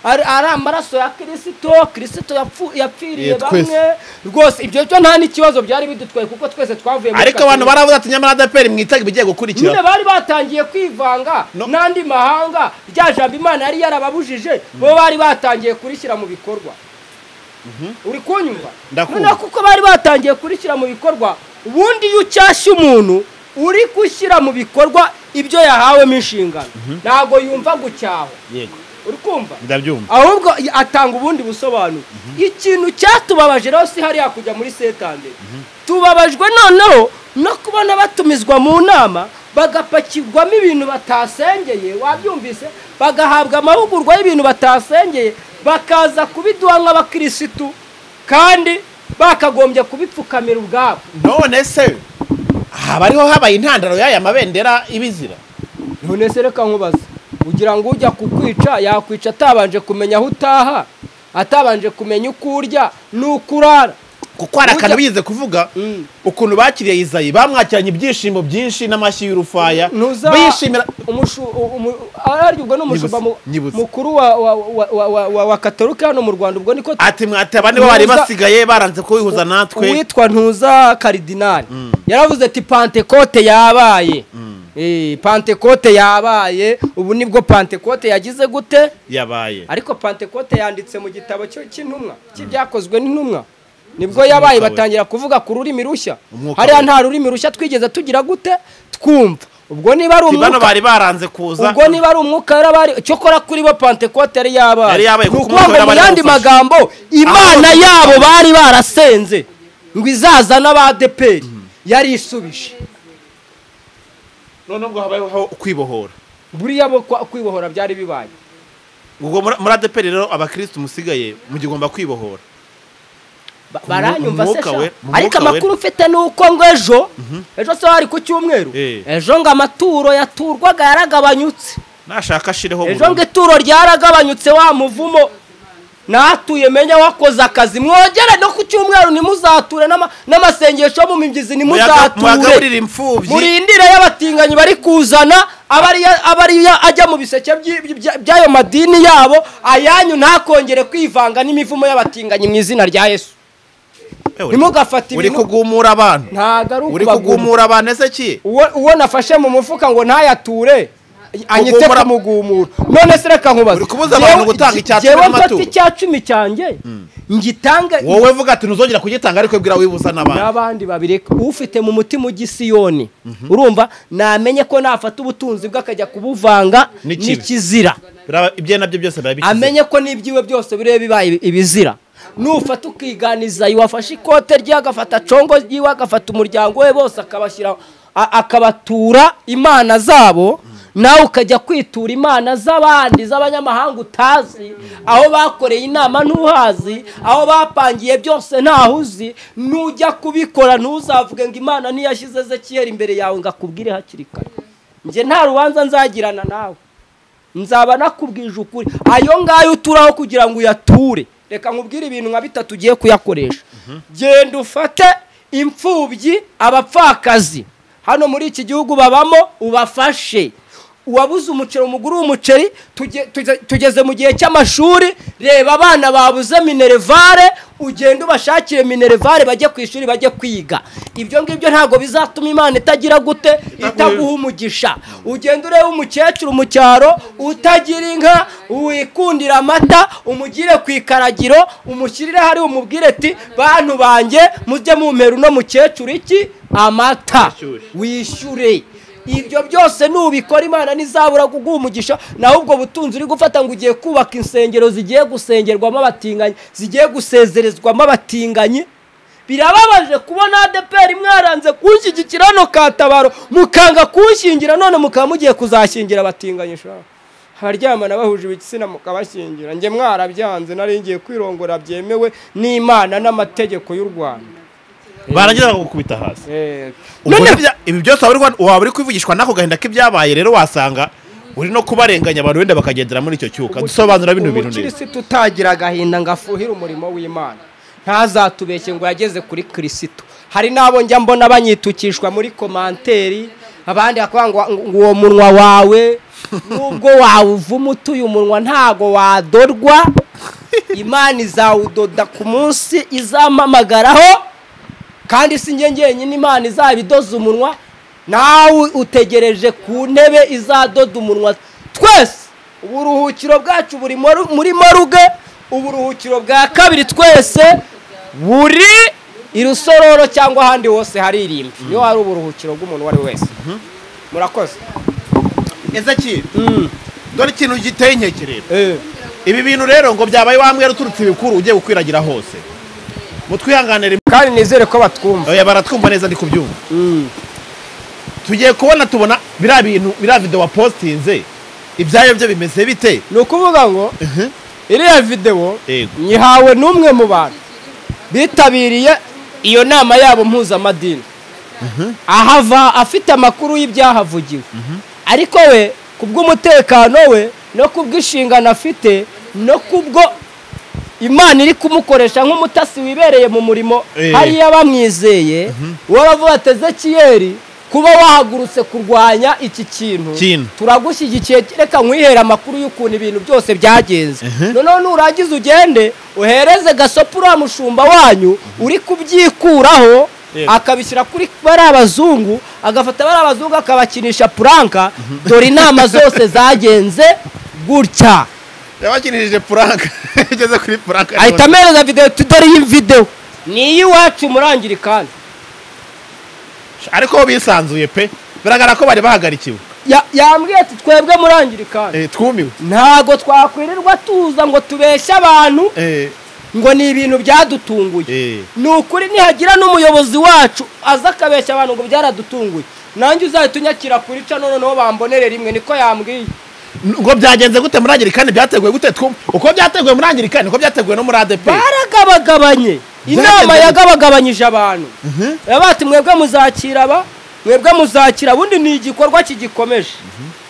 ari amaraso ya Kristo, Kristo yapfiriye bamwe rwose. Ibyo byo nta n'ikibazo byari bidutwaye kuko twese twavuye muri. Ariko abantu baravuze ati nyamara ADEPR mwitega ibigiye gukurikira. Nyine bari batangiye kwivanga n'andi mahanga, rya jambo Imana yari yarababujije bo bari batangiye kurishyira mu bikorwa. Uri kunyumva? Noneho kuko bari batangiye kurishyira mu bikorwa, ubundi iyo ucyashye umuntu uri gushyira mu bikorwa ibyo yahawemo inshingano ntago yumva gucyaho. Yego uri kumva? Ndabyumva. Ahubwo atanga ubundi busobanuro. Ikintu cyatubabaje rero si hariya kujya muri Saint-Andre, tubabajwe noneho no kubona batumizwa mu nama bagapakirwamo ibintu batasengeye, wabyumvise, bagahabwa amahugurwa y'ibintu batasengeye, bakaza kubiduha nk'abakirisitu kandi bakagombye kubipfukamira ubwabo. None se haba ariho habaye intandaro y'aya mabendera ibizira? None se reka nkubaze, ugira ngo ujya kukwica yakwica atabanje kumenya aho utaha, atabanje kumenya uko urya n'uko urara? Kuko hari akantu bize kuvuga ukuntu bakiriye Izayi, bamwakiranye ibyishimo byinshi n'amashyi y'urufaya, bishimira ubwo ni umushumba mukuru wa Katolika hano mu Rwanda, ubwo niko ati mwataba nibo bari basigaye baranze kuwihuza natwe. Uwitwa Ntuza Karidinali yaravuze ati Pantekote yabaye, Pantekote yabaye, ubu nibwo Pantekote yagize gute? Yabaye. Ariko Pantekote yanditse mu gitabo cy'intumwa cy'ibyakozwe n'intumwa, nibwo yabaye, batangira kuvuga ku rurimi rushya. Hariya nta rurimi rushya twigeze tugira gute twumva. Ubwo niba ari umwuka bari baranze kuza, ubwo niba ari umwuka yarabari cyokora kuri bo Pantekote yari yabaye. Kuko mu yandi magambo Imana yabo bari barasenze ngo izaza n'aba ADEPR Yarisubije. None ngo habayeho kwibohora. Buriya bo kwibohora byari bibaye. Ubwo muri ADEPR rero abakristo musigaye mugigomba kwibohora. Baranyumva se sha. Ariko amakuru mfite nuko ngo ejo ejo se hari ku cyumweru, ejo ngo amaturo yaturwaga yaragabanyutse. Nashaka ashireho ejo ngo ituro ryaragabanyutse wa muvumo natuye menya wakoze akazi. Mwogere no ku cyumweru ntimuzature n'amasengesho mu mibyizi ntimuzature. Murindire y'abatinganyi bari kuzana abariya ajya mu biseke by'ayo madini yabo, ayanyu ntakongere kwivanga n'imivumo y'abatinganyi mu izina rya Yesu. Ntimugafate ibintu. Uri kugumura abantu. Uri kugumura abantu ese ki? Uwo nafashe mu mufuka ngo ntayature anyite kumugumura. None se reka nkubaze. Uri kubuza abantu gutanga icya 10 n'amaturo. Jewe icya 10 cyanjye ngitange. Wowe vuga ati ntuzongera kugitanga ariko bwira wibuza n'abandi. N'abandi babireka. Ufite mu mutima ugisiyoni. Urumva namenye ko nafata ubutunzi bw'akajya kubuvanga n'ikizira. Ibye nabyo byose biba. Amenye ko n'ibyiwe byose birebe bibaye ibizira. Nufata ukiganiza iwafashe ikote rye agafata congo ryiwe agafata umuryango we bose akabashyira akabatura imana zabo, nawe ukajya kwitura imana z'abandi z'abanyamahanga utazi, aho bakoreye inama ntuhazi, aho bapangiye byose ntaho uzi. Nujya kubikora ntuzavuge ngo Imana ntiyashyize Ezekiyeli imbere yawe ngo akubwire hakiri kare. Njye nta rubanza nzagirana nawe, nzaba nakubwije ukuri. Ayo ngayo uturaho kugira ngo uyature. Reka nkubwire ibintu nka bitatu ugiye kuyakoresha. Genda ufate imfubyi, abapfakazi hano muri iki gihugu babamo, ubafashe. Uwabuze umuceri umuguru w'umuceri, tugeze mu gihe cy'amashuri, reba abana babuze minerevare, ugenda ubashakire minerevare bajye ku ishuri bajye kwiga. Ibyo ngibyo ntago bizatuma Imana itagira gute, itaguha umugisha. Ugenda urebe umukecuru mu cyaro utagira inka, wikundira amata, umugire ku ikaragiro, umushyirire hari umubwire ati bantu banjye mujye mumpera uno mukecuru iki amata, wishyure. Ibyo byose nubikora Imana nizabura kuguha umugisha. Naho ubwo butunzi uri gufata ngo ugiye kubaka insengero zigiye gusengerwamo abatinganyi, zigiye gusezerezwamo abatinganyi. Birababaje kubona ADEPR mwaranze kunshyigikira no katabaro, mukanga kunshingira, none mukaba mugiye kuzashingira abatinganyi. Sha abaryamana bahuje ibitsina mukabashingira. Njye mwarabyanze, nari ngiye kwirongora byemewe n'Imana n'amategeko y'u Rwanda. Barangira gukubita hasi. None ibi byose waba uri kwivugishwa nako gahinda k'ibyabaye rero wasanga uri no kubarenganya abantu wenda bakagendera muri icyo cyuka. Dusobanura bino bintu neza. Umukirisitu utagira agahinda ngo afuhire umurimo w'Imana ntazatubeshye ngo yageze kuri Kristo. Hari nabo njya mbona banyitukishwa muri komanteri, abandi bakavuga ngo uwo munwa wawe nubwo wawuvuma utuye umunwa ntago wadorwa, Imana izawudoda ku munsi izampamagaraho. Kandi si njye njyenyine Imana izabidoza umunwa, nawe utegereje ku ntebe izadoda umunwa. Twese uburuhukiro bwacu buri muri moruge, uburuhukiro bwa kabiri twese buri irusororo cyangwa ahandi hose hari irimbi. Niyo hari uburuhukiro bw'umuntu wari wese. Murakoze. Ezeki, dore ikintu giteye inkeke rero. Ibi bintu rero ngo byabaye wamwe uturutse ibikuru ugiye gukwiragira hose. Mutwihanganire kandi nizere ko batwumva. Oya baratwumva neza ndi kubyumva. Tugiye kubona tubona bira bintu bira video wa postinze ibyayo byo bimeze bite? Ni ukuvuga ngo iriya video nyihawe n'umwe mu bantu bitabiriye iyo nama yabo mpuzamadini. Ahava afite amakuru y'ibyahavugiwe. Ariko we kubw'umutekano we no kubw'inshingano afite no kubwo Imana iri kumukoresha nk'umutasi wibereye mu murimo hariya bamwizeye, waravuga ati Ezekiyeli kuba wahagurutse kurwanya iki kintu turagushyigikiye, reka nkwihera amakuru y'ukuntu ibintu byose byagenze. Noneho nurangiza ugende uhereze gasopo uriya mushumba wanyu uri kubyikuraho, akabishyira kuri bari abazungu, agafata bari abazungu akabakinisha puranka. Dore inama zose zagenze gutya. Yabakinishije puranka igeze kuri puranka ahita amereza video. Dore iyi video ni iwacu murangiri kandi ariko bisanzuye pe, biragaragara ko bari bahagarikiwe. Yambwiye ati twebwe murangiri kandi twumiwe, ntago twakwirirwa tuza ngo tubeshe abantu. Ngo ni ibintu byadutunguye. Ni ukuri nihagira n'umuyobozi wacu aza akabeshya abantu ngo byaradutunguye, nanjye uzahita unyakira kuri ca noneho bambonere rimwe, niko yambwiye. Ngo byagenze gute muri Anglikani, byateguwe gute? Uko byateguwe muri Anglikani niko byateguwe no muri ADP. Baragabagabanye inama yagabagabanyije abantu, bati mwebwe muzakira aba, mwebwe muzakira. Ubundi ni igikorwa kigikomeje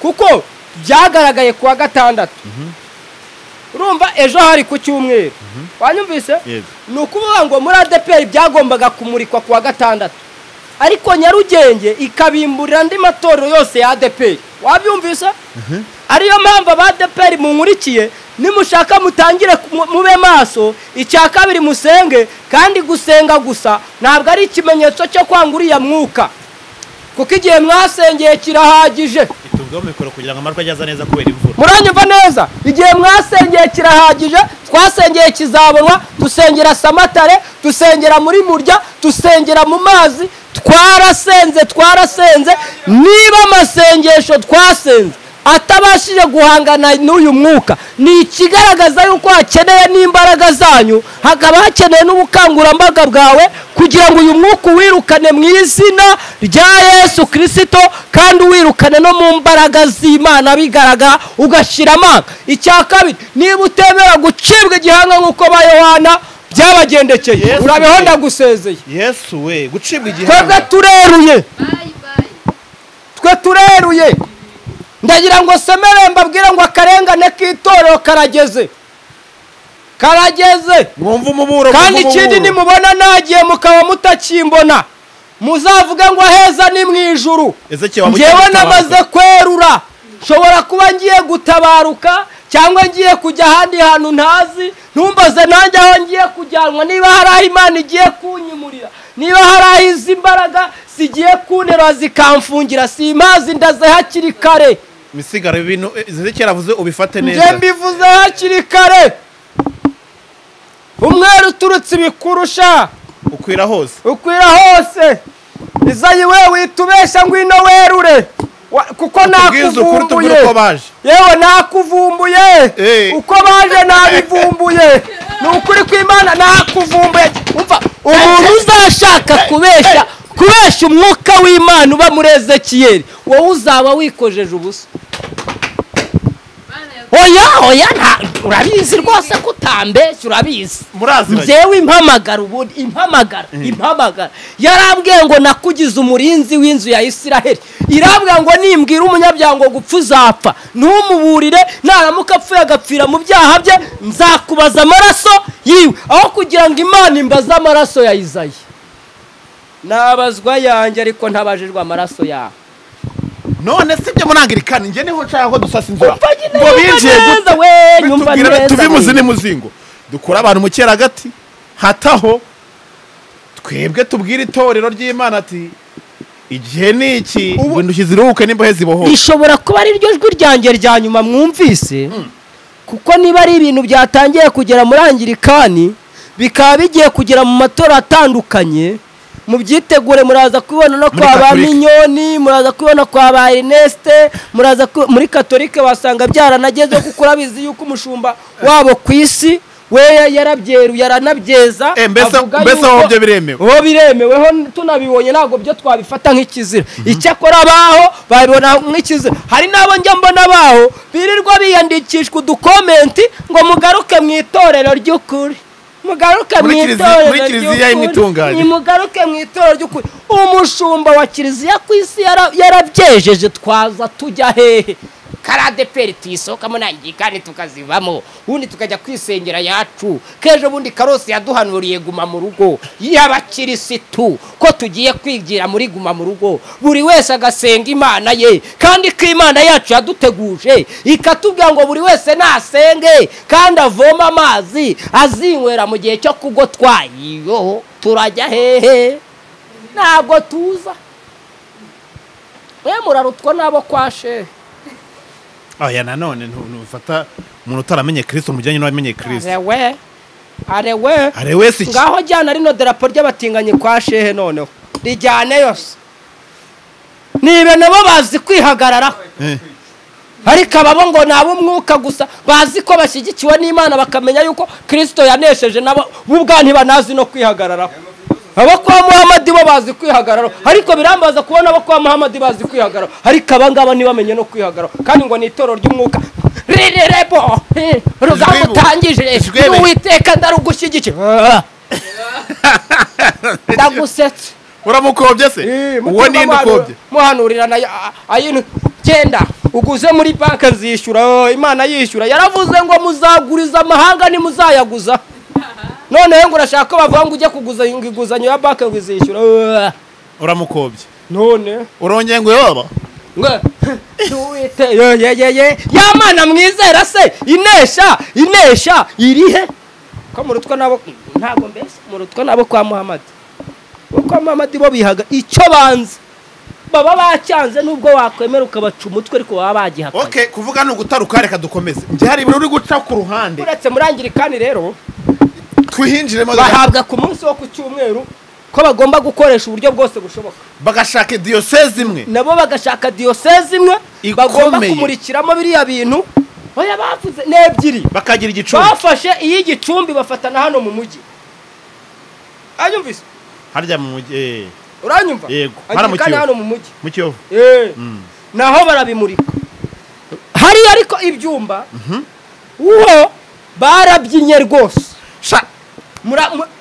kuko byagaragaye kuwa gatandatu, urumva ejo hari ku cyumweru, wanyumvise? Ni ukuvuga ngo muri ADPR byagombaga kumurikwa kuwa gatandatu, ariko Nyarugenge ikabimburira andi matorero yose ya ADPR, wabyumvise? Ariyo mpamvu aba ADPR munkurikiye, nimushaka mutangire mube maso. Icya kabiri musenge, kandi gusenga gusa ntabwo ari ikimenyetso cyo kwanga uriya mwuka, kuko igihe mwasengeye kirahagije. Itubweho mikoro kugira ngo amajwi ageze neza kubera imvura. Muranyumva neza? Igihe mwasengeye kirahagije. Twasengeye kizabonwa, dusengera Samatare, dusengera muri Murya, dusengera mu mazi, twarasenze. Niba amasengesho twasenze atabashije guhangana n'uyu mwuka, ni ikigaragaza yuko hakeneye n'imbaraga zanyu, hakaba hakeneye n'ubukangurambaga bwawe kugira ngo uyu mwuka uwirukane mu izina rya Yesu Kristo, kandi uwirukane no mu mbaraga z'Imana bigaragara, ugashyira amanga. Icya kabiri, niba utemera gucibwa igihanga nk'uko ba Yohana byabagendekeye, urabeho ndagusezeye. Yesu we, gucibwa igihanga. Twe tureruye. Ndagira ngo semere mbabwire ngo akarengane k'itorero karageze. Mwumva umuburo. Kandi ikindi nimubona nagiye mukaba mutakimbona, muzavuge ngo aheza ni mu ijuru. Njyewe namaze kwerura, nshobora kuba ngiye gutabaruka cyangwa ngiye kujya ahandi hantu ntazi, ntumbaze nanjye aho ngiye kujyanwa, niba hari aho Imana igiye kunyimurira, niba hari aho izi mbaraga zigiye kuntera zikamfungira, simazi ndaze hakiri kare. Misigaro ibintu Ezekiel avuze ubifate neza. Nje mbivuze hakiri kare. Umweru uturutse ibikurusha ukwira hose, ukwira hose. Izayi we witubesha ngwino werure, kuko nakuvumbuye. Yewe nakuvumbuye, uko baje nabivumbuye. Ni ukuri kw'Imana nakuvumbuye. Umva, umuntu uzashaka kubesha umwuka w'Imana uba muri Ezekiel, wowe uzaba wikojeje ubusa. Oya urabizi rwose ko utambeshya, urabizi. Njyewe impamagara ubundi impamagara yarambwiye ngo nakugize umurinzi w'inzu ya Isiraheli, irambwiye ngo nimbwira umunyabyaha ngo gupfa uzapfa, ntumuburire, naramuka apfuye agapfira mu byaha bye nzakubaza amaraso yiwe. Aho kugira ngo Imana imbaze amaraso ya Izayi, nabazwa yanjye ariko ntabajijwe amaraso yawe. None sibyo muri Anglikani nje niho nshaka ko dusasa inzura. Ngo binjiye gute? We tuve muzi ni muzingo. Dukora abantu mu cyeragati hataho twebwe tubwira itorero ry'Imana ati igihe ni iki ngo ndushyiziruhuke n'imbohe zibohoke. Ishobora kuba ari ryo jwi ryanjye rya nyuma mwumvise, kuko niba ari ibintu byatangiye kugera muri Anglikani bikaba bigiye kugera mu matora atandukanye, mubyitegure. Muraza kubibona no kwa ba Minyoni, muraza kubibona kwa ba Ernest, muraza muri Katolike wasanga byaranageze, kuko urabizi yuko umushumba wabo ku isi we yarabyeru yaranabyeza. Mbese aho byo biremewe, ho biremewe, ho tunabibonye ntabwo byo twabifata nk'ikizira. Icyakora abaho babibona nk'ikizira. Hari nabo njya mbona baho birirwa biyandikishwa udukomenti ngo mugaruke mu itorero ry'ukuri, mugaruke mu itorero ry'ukuri, mugaruke mu itorero ry'ukuri. Umushumba wa kiliziya ku isi yarabyejeje, twaza tujya hehe? Karadeperi tuyisokamo nangikani tukazivamo, ubundi tukajya kwisengera yacu. Kejo bundi Karosi yaduhanuriye guma mu rugo y'abakirisitu, ko tugiye kwigira muri guma mu rugo, buri wese agasenga Imana ye, kandi ko Imana yacu yaduteguje ikatubwira ngo buri wese nasenge kandi avoma amazi azinywera mu gihe cyo kugotwa. Iyo turajya hehe? Ntabwo tuza. We murarutwa nabo kwa shehe. Aya nanone ntufata umuntu utaramenye Kristo mujyanye n'abamenye Kristo. Arewe si ngaho jyana rino darapo ry'abatinganye kwa shehe, noneho rijyane yose. Nibe nabo bazi kwihagararaho. Ariko ababo ngo ni ab'umwuka gusa, bazi ko bashyigikiwe n'Imana, bakamenya yuko Kristo yanesheje, nabo bo ntibanazi no kwihagararaho. Abo kwa Muhammad bo bazi kwihagararaho, ariko birambaza kubona abo kwa Muhammad bazi kwihagararaho, ariko abangaba ntibamenye no kwihagararaho, kandi ngo ni itorero ry'umwuka. Rirerebo rugamba utangije, Uwiteka ndarugushyigikiye. Ndagusetse. Uramukobye se? Uwo ni ndukobye. Muhanurira na ayintu genda uguze muri banki nzishyura. Imana yishyura, yaravuze ngo muzaguriza amahanga ntimuzayaguza. Noneho ngo urashaka ko bavuga ngo ujye kuguza inguzanyo ya banki ngo izishyura. Uramukobye. None urongeye ngo yoba ngo Uwite ye ye ye ya Mana mwizera se inesha inesha irihe? Ko murutwa nabo ntago mbese murutwa nabo kwa Muhammad. Kwa Muhammad bo bihaga icyo banze, baba bacyanze nubwo wakwemera ukabaca umutwe, ariko baba bagihakanye. Okay, kuvuga ni ugutaruka, reka dukomeze. Njye hari ibintu uri guca ku ruhande. Uretse murangirikani rero twihinjiremo, bahabwa ku munsi wo ku cyumweru ko bagomba gukoresha uburyo bwose bushoboka, bagashaka diocese imwe, nabo bagashaka diocese imwe bagomba kumurikiramo biriya bintu. Oya bavuze n'ebyiri, bakagira igicumbi, bafashe iyi gicumbi bafatana hano mu mujyi. Anyumvise? Harya mu mujyi? Uranyumva? Yego. Hano mu Kiyovu. Hano mu mujyi mu Kiyovu. Naho barabimurika hari, ariko ibyumba uwo barabyinnye rwose.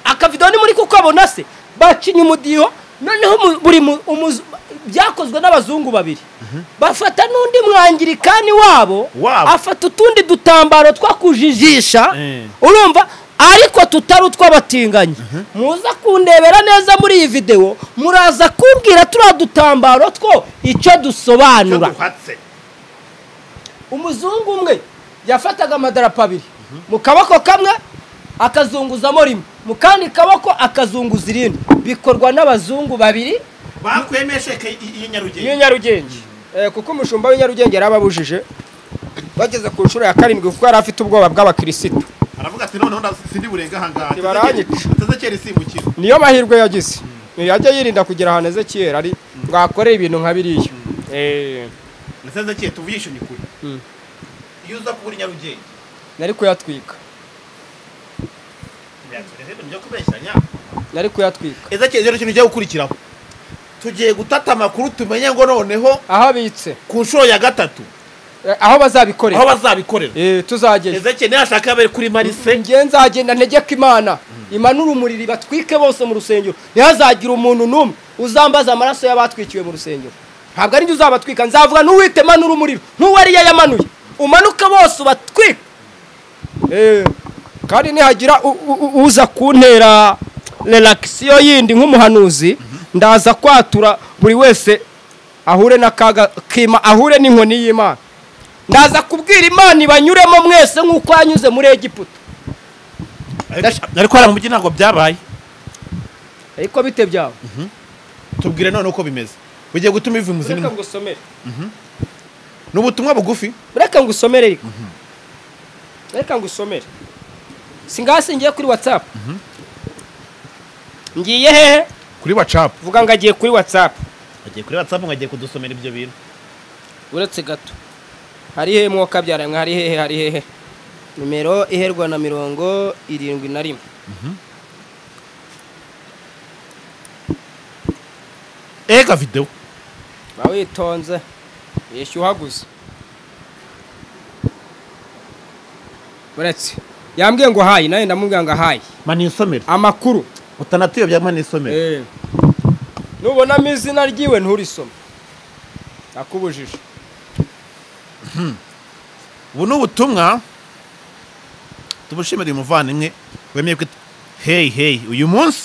Akavido ni muri kukabona se, bacinye umudiho. Noneho buri byakozwe n'abazungu babiri, bafata n'undi mwangirikani wabo afata utundi dutambaro twakujijisha, urumva, ariko tutari utw'abatinganyi. Muza kundebera neza muri iyi video, muraza kumbwira turiya dutambaro two icyo dusobanura. Umuzungu umwe yafataga amadarapo abiri mu kaboko kamwe, akazunguzamo rimwe, mu kandi kaboko akazunguza irindi. Bikorwa n'abazungu babiri bakwemeshe iyi Nyarugenge, kuko umushumba w'inyarugenge yarababujije bageze ku nshuro ya 7, kuko yari afite ubwoba bw'abakirisitu. Aravuga ati noneho sindi burenga ahangaha, Ezekiyeli simukira. Niyo mahirwe yagize, yajya yirinda kugira ahantu Ezekiyeli ari ngo akore ibintu nka biriya. Ezekiyeli, tuvugishe ukuri, iyo uza kubura Nyarugenge nari kuyatwika. Nari kuyatwika. Ezekiyeli, rero ikintu ugiye gukurikiraho, tugiye gutata amakuru tumenye ngo noneho aho abitse ku nshuro ya 3 aho bazabikorera, aho bazabikorera. Tuzagenda. Ezekiyeli nashaka abere kuri Marise, ngiye nzagenda ntegeka Imana imanura umuriro batwike bose mu rusengero, ntihazagira umuntu n'umwe uzambaza amaraso y'abatwikiwe mu rusengero. Ntabwo ari njye uzabatwika, nzavuga n'uwite manura umuriro n'uwari yayamanuye, umanuka bose ubatwike. Kandi nihagira uza kuntera relaxiyo yindi nk'umuhanuzi, ndaza kwatura buri wese ahure n'akaga kima, ahure n'inkoni y'Imana. Ndaza kubwira Imana ibanyuremo mwese nk'uko yanyuze muri Egiputa. Ariko hari mu mujyi ntabwo byabaye. Ariko bite byawe? Tubwire none uko bimeze. Ugiye gutuma ivi muzini. Reka ngusomere. Ni ubutumwa bugufi. Reka ngusomere ariko. Reka ngusomere. Singase ngiye kuri WhatsApp. Ngiye hehe? Kuri WhatsApp. Vuga ngo agiye kuri WhatsApp. Agiye kuri WhatsApp ngo agiye kudusomera ibyo bintu. Uretse gato. Hari hehe mwoka byaramwe, hari hehe, hari hehe. Numero iherwa na 71. Ega video. Bawitonze. Yeshyuhaguze. Uretse yambwiye ngo hayi, naye ndamubwira ngo hayi. Mani isomero. Amakuru utanatuye bya mani isomero. Nubonamo izina ryiwe nturisome. Akubujije. Ubu ni ubutumwa tubushimira umuvandimwe wemeye ko hey hey uyu munsi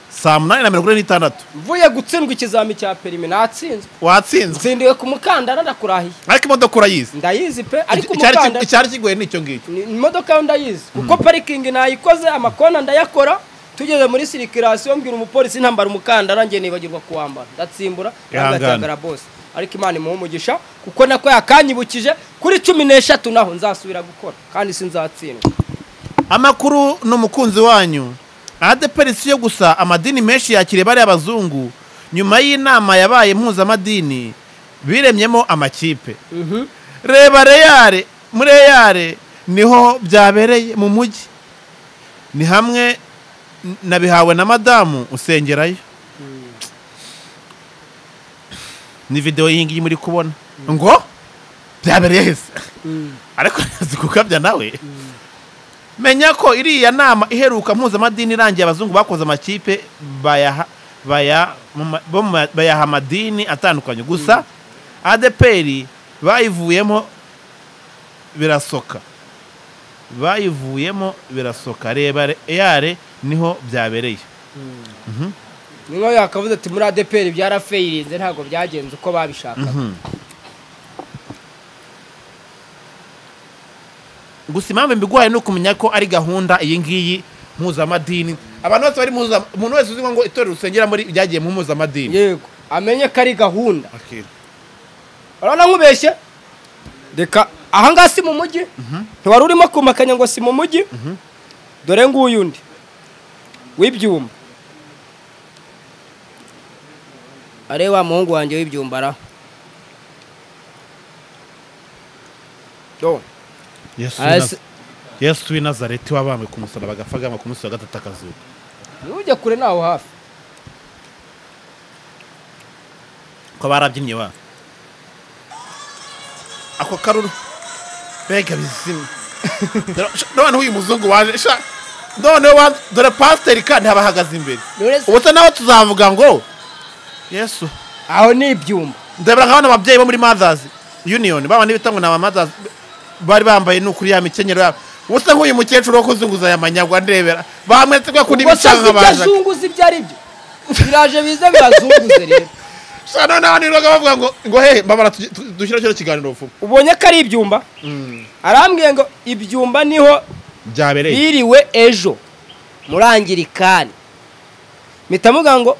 saa 8:46 mvuye gutsindwa ikizami cya perimi, natsinzwe. Watsinzwe? Nsindiwe ku mukandara, ndakurahiye. Ariko imodoka urayizi? Ndayizi pe, ariko umukandara icyari kigoye nicyo ngicyo. Imodoka yo ndayizi kuko parikingi nayikoze, amakona ndayakora. Tugeze muri circulation mbwira umupolisi ntambara umukandara, ngiye nibagirwa kuwambara, ndatsimbura ndagatagara boss. Ariko Imana imuha umugisha kuko nako yakanyibukije kuri 13 naho nzasubira gukora kandi sinzatsindwa. Amakuru n'umukunzi wanyu ADEPR si yo gusa, amadini menshi yakiriye bari abazungu nyuma y'inama yabaye mpuzamadini biremyemo amakipe. Reba Real, muri Real niho byabereye mu mujyi. Ni hamwe nabihawe na madamu usengerayo. Ni video iyi ngiyi muri kubona. Ngo byabereye hese. Ariko zikukabya nawe. Menya ko iriya nama iheruka mpuzamadini irangiye abazungu bakoze amakipe bayaha amadini atandukanye gusa ADPR bayivuyemo birasoka. Bayivuyemo birasoka. Reba Real niho byabereye. Niho yakavuze ati muri ADPR byarafeyirinze ntago byagenze uko babishakaga. Gusa impamvu mbiguhaye no kumenya ko ari gahunda iyi ngiyi mpuzamadini. Abantu bose bari muza umuntu wese uzi ngo itorero rusengera muri byagiye mu mpuzamadini. Yego, amenye ko ari gahunda. Urabona nkubeshye? Reka aha ngaha si mu mujyi. Ntiwari urimo kumakanya ngo si mu mujyi. Dore nguyu undi w'ibyumba. Are wa muhungu wanjye w'ibyumba ra. Do. Yesu w'i Nazareti wabambwe ku musaraba agapfa ku munsi wa gatatu akazuka. Ujya kure naho hafi. Ko barabyinnye wa. Ako karuru bega bizima. None uyu muzungu waje sha. None wa dore pastor kandi habahagaze imbere. Ubuse naho tuzavuga ngo Yesu aho ni ibyumba. Ndabura nkabana ababyeyi bo muri Mothers Union babandi bitangwa na Mothers bari bambaye nukuri ya mikenyero yabo. Ubuse nk'uyu mukecuru wo kuzunguza aya manyagwa ndebera bamwetse kwa kundi bicanga baje. Ubuse ibyo ari byo. Biraje bize birazunguze rero. Sha none abantu bavuga ngo hehe mbabara dushyira cyo kiganiro vuba. Ubonye ko ari ibyumba? Arambwiye ngo ibyumba niho byabereye. Biriwe ejo murangirikani. Mitamuga ngo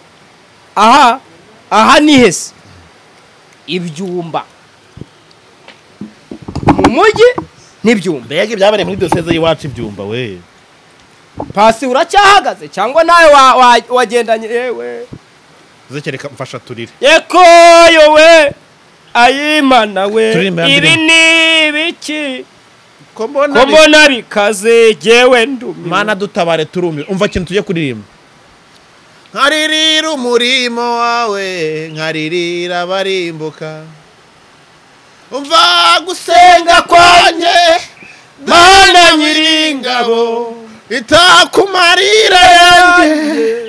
aha ni hese. Ibyumba. Mu mujyi n'ibyumba. Mbega byabereye muri diyoseze y'iwacu ibyumba we. Pasi uracyahagaze cyangwa nawe wagendanye yewe. Zekereka mfasha turire. Yeko yowe ayimana we ibi ni biki ko mbona bikaze jewe ndumi. Mana dutabare turumi. Umva kintu tujye kuririmba. Nkaririra umurimo wawe nkaririra abarimbuka. Umva gusenga kwanjye Mana nyiringabo itakumarira yanjye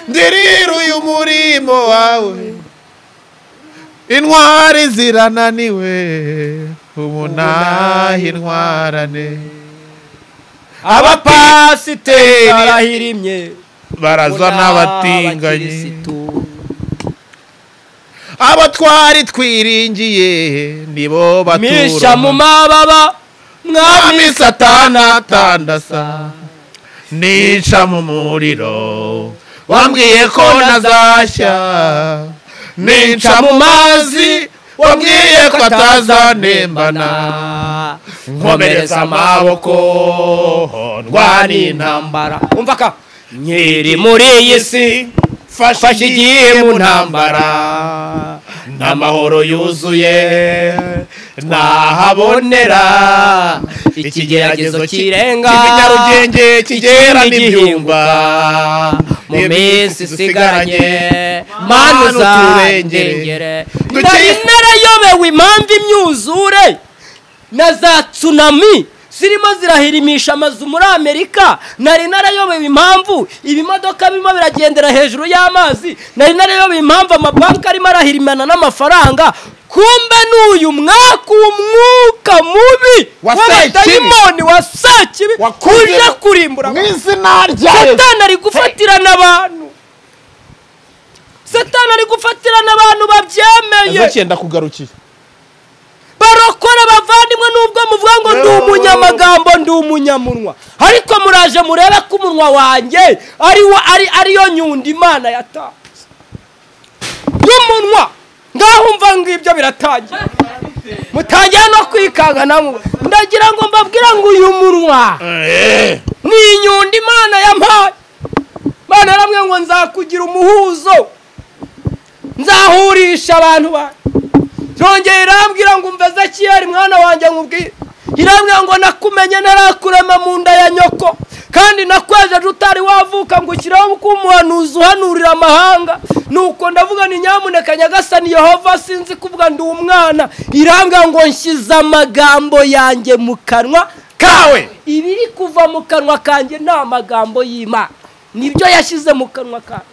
ndirira uyu murimo wawe intwari zirananiwe ubunahi intwarane abapasiteri barahirimye baraza n'abatinganyi abo twari twiringiye nibo batura misha mu mababa mwami Satana atandasa nica mu muriro wambwiye ko nazashya nica mu mazi wambwiye ko atazanembana nkomereza amaboko ndwana intambara. Umva ka nkiri muri iyi si fasha igihe mu ntambara n'amahoro yuzuye nahabonera ikigeragezo kirenga Nyarugenge kigera n'ibyumba mu minsi isigaranye Mana uzarengere. Nari narayobewe impamvu imyuzure na za tsunami zirimo zirahirimisha amazu muri Amerika. Nari narayobewe impamvu ibimodoka birimo biragendera hejuru y'amazi. Nari narayobewe impamvu amabanki arimo arahirimana n'amafaranga. Kumbe n'uyu mwaka umwuka mubi w'abadayimoni wa Sekibi uje kurimbura mu izina rya Yesu. Satani ari gufatirana abantu. Satani ari gufatirana abantu babyemeye. Ezekiel ndakugarukiye. Barokora bavandimwe nubwo muvuga ngo ndi umunyamagambo ndi umunyamunwa, ariko muraje murebe ko umunwa wanjye ariyo nyundo Imana yatanze y'umunwa. Ngaho umva ngibyo biratangiye mutangiye no kwikanga namwe. Ndagira ngo mbabwira ngo uyu munwa ni inyundo Imana yampaye. Imana yaramwe ngo nzakugira umuhuzo, nzahurisha abantu banjye, Yongeye irambwira ngo umva Ezekiyeli mwana wanjye nkubwire, irambwira ngo nakumenye ntarakurema mu nda ya nyoko, kandi nakwejeje utari wavuka ngo ushyiraho umuhanuzi uhanurira amahanga. Nuko ndavuga ni nyamuneka Nyagasani Yehova, sinzi kuvuga ndi umwana. Irambwira ngo nshyize amagambo yanjye mu kanwa kawe. Ibiri kuva mu kanwa kanjye ni amagambo y'Imana, nibyo yashyize mu kanwa kawe.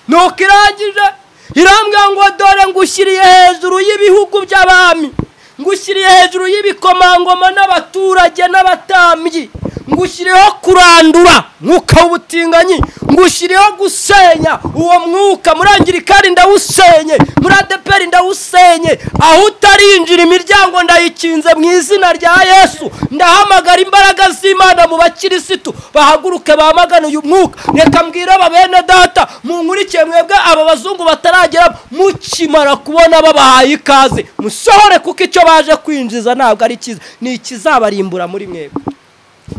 Nuko irangije irambwira ngo dore ngushyiriye hejuru y'ibihugu by'abami, ngushyiriye hejuru y'ibikomangoma n'abaturage n'abatambyi, ngushyiriyeho kurandura mwuka w'ubutinganyi, ngushyiriyeho gusenya uwo mwuka. Muri Anglikani ndawusenye, muri ADEPR ndawusenye, aho utarinjira imiryango ndayikinze mu izina rya Yesu. Ndahamagara imbaraga z'Imana mu bakirisitu bahaguruke bamagane uyu mwuka. Reka mbwira aba bene data munkurikiye mwebwe aba bazungu bataragera, mukimara kubona babahaye ikaze musohore, kuko icyo baje kwinjiza ntabwo ari cyiza, ni ikizabarimbura muri mwebwe.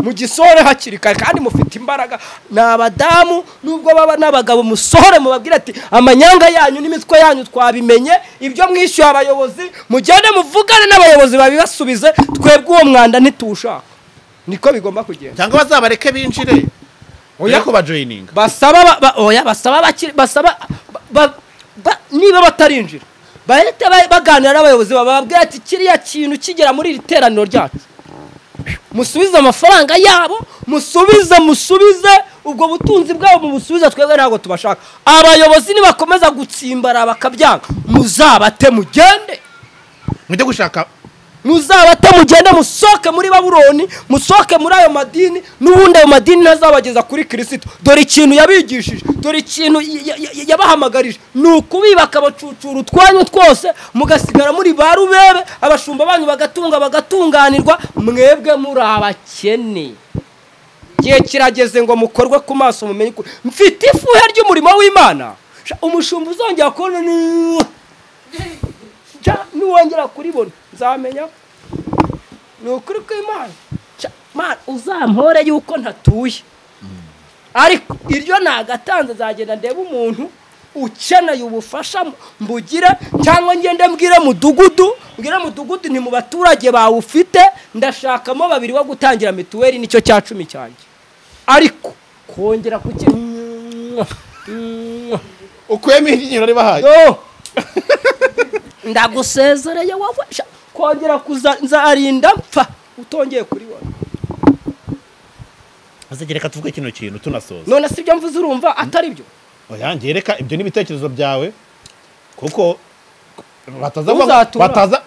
Mugisohore hakiri kare kandi mufite imbaraga. Ni abadamu nubwo baba n'abagabo, musohore mubabwire ati amanyanga yanyu n'imitwe yanyu twabimenye, ibyo mwishyuye abayobozi mugende muvugane n'abayobozi babibasubize, twebwe uwo mwanda ntituwushaka. Niko bigomba kugenda. Cyangwa bazabareke binjire, oya ko bajoininga basaba, oya basaba basaba niba batarinjira bahite baganira n'abayobozi bababwira ati kiriya kintu kigera muri iri teraniro ryacu, musubize amafaranga yabo, musubize ubwo butunzi bwabo, mubusubize, twebwe ntabwo tubashaka. Abayobozi nibakomeza gutsimbara bakabyanga, muzabate mugende mujye gushaka, muzabate mugende, musoke muri Babuloni, musoke muri ayo madini. N'ubundi ayo madini ntazabageza kuri Kristo. Dore ikintu yabigishije, dore ikintu yabahamagarije, ni ukubiba akabacucura utwanyu twose, mugasigara muri ba rubebe, abashumba banyu bagatunga bagatunganirwa, mwebwe muri abakene. Igihe kirageze ngo mukorwe ku maso mumenye ukuri. Mfite ifuhe ry'umurimo w'Imana. Umushumba uzongera kubona niwongera kuribona nzamenya ni ukuri kw'Imana. Uzampore yuko ntatuye, ariko iryo nagatanze nzagenda ndebe umuntu ukeneye ubufasha mbugire, cyangwa ngende mbwire mudugudu, ni mu baturage bawufite ndashakamo babiri bo gutangira mituweli, nicyo cya 10 cyanjye. Ariko kongera kuki ukwemeye inyiro ribahaye ndagusezereye wowe, kongera kuza nzarinda mpfa utongeye kuri wowe. Azagereka tuvuge kino kintu tunasoza. None si ibyo mvuze urumva atari byo? Oya ngereka ibyo n'ibitekerezo byawe, kuko bataza bataza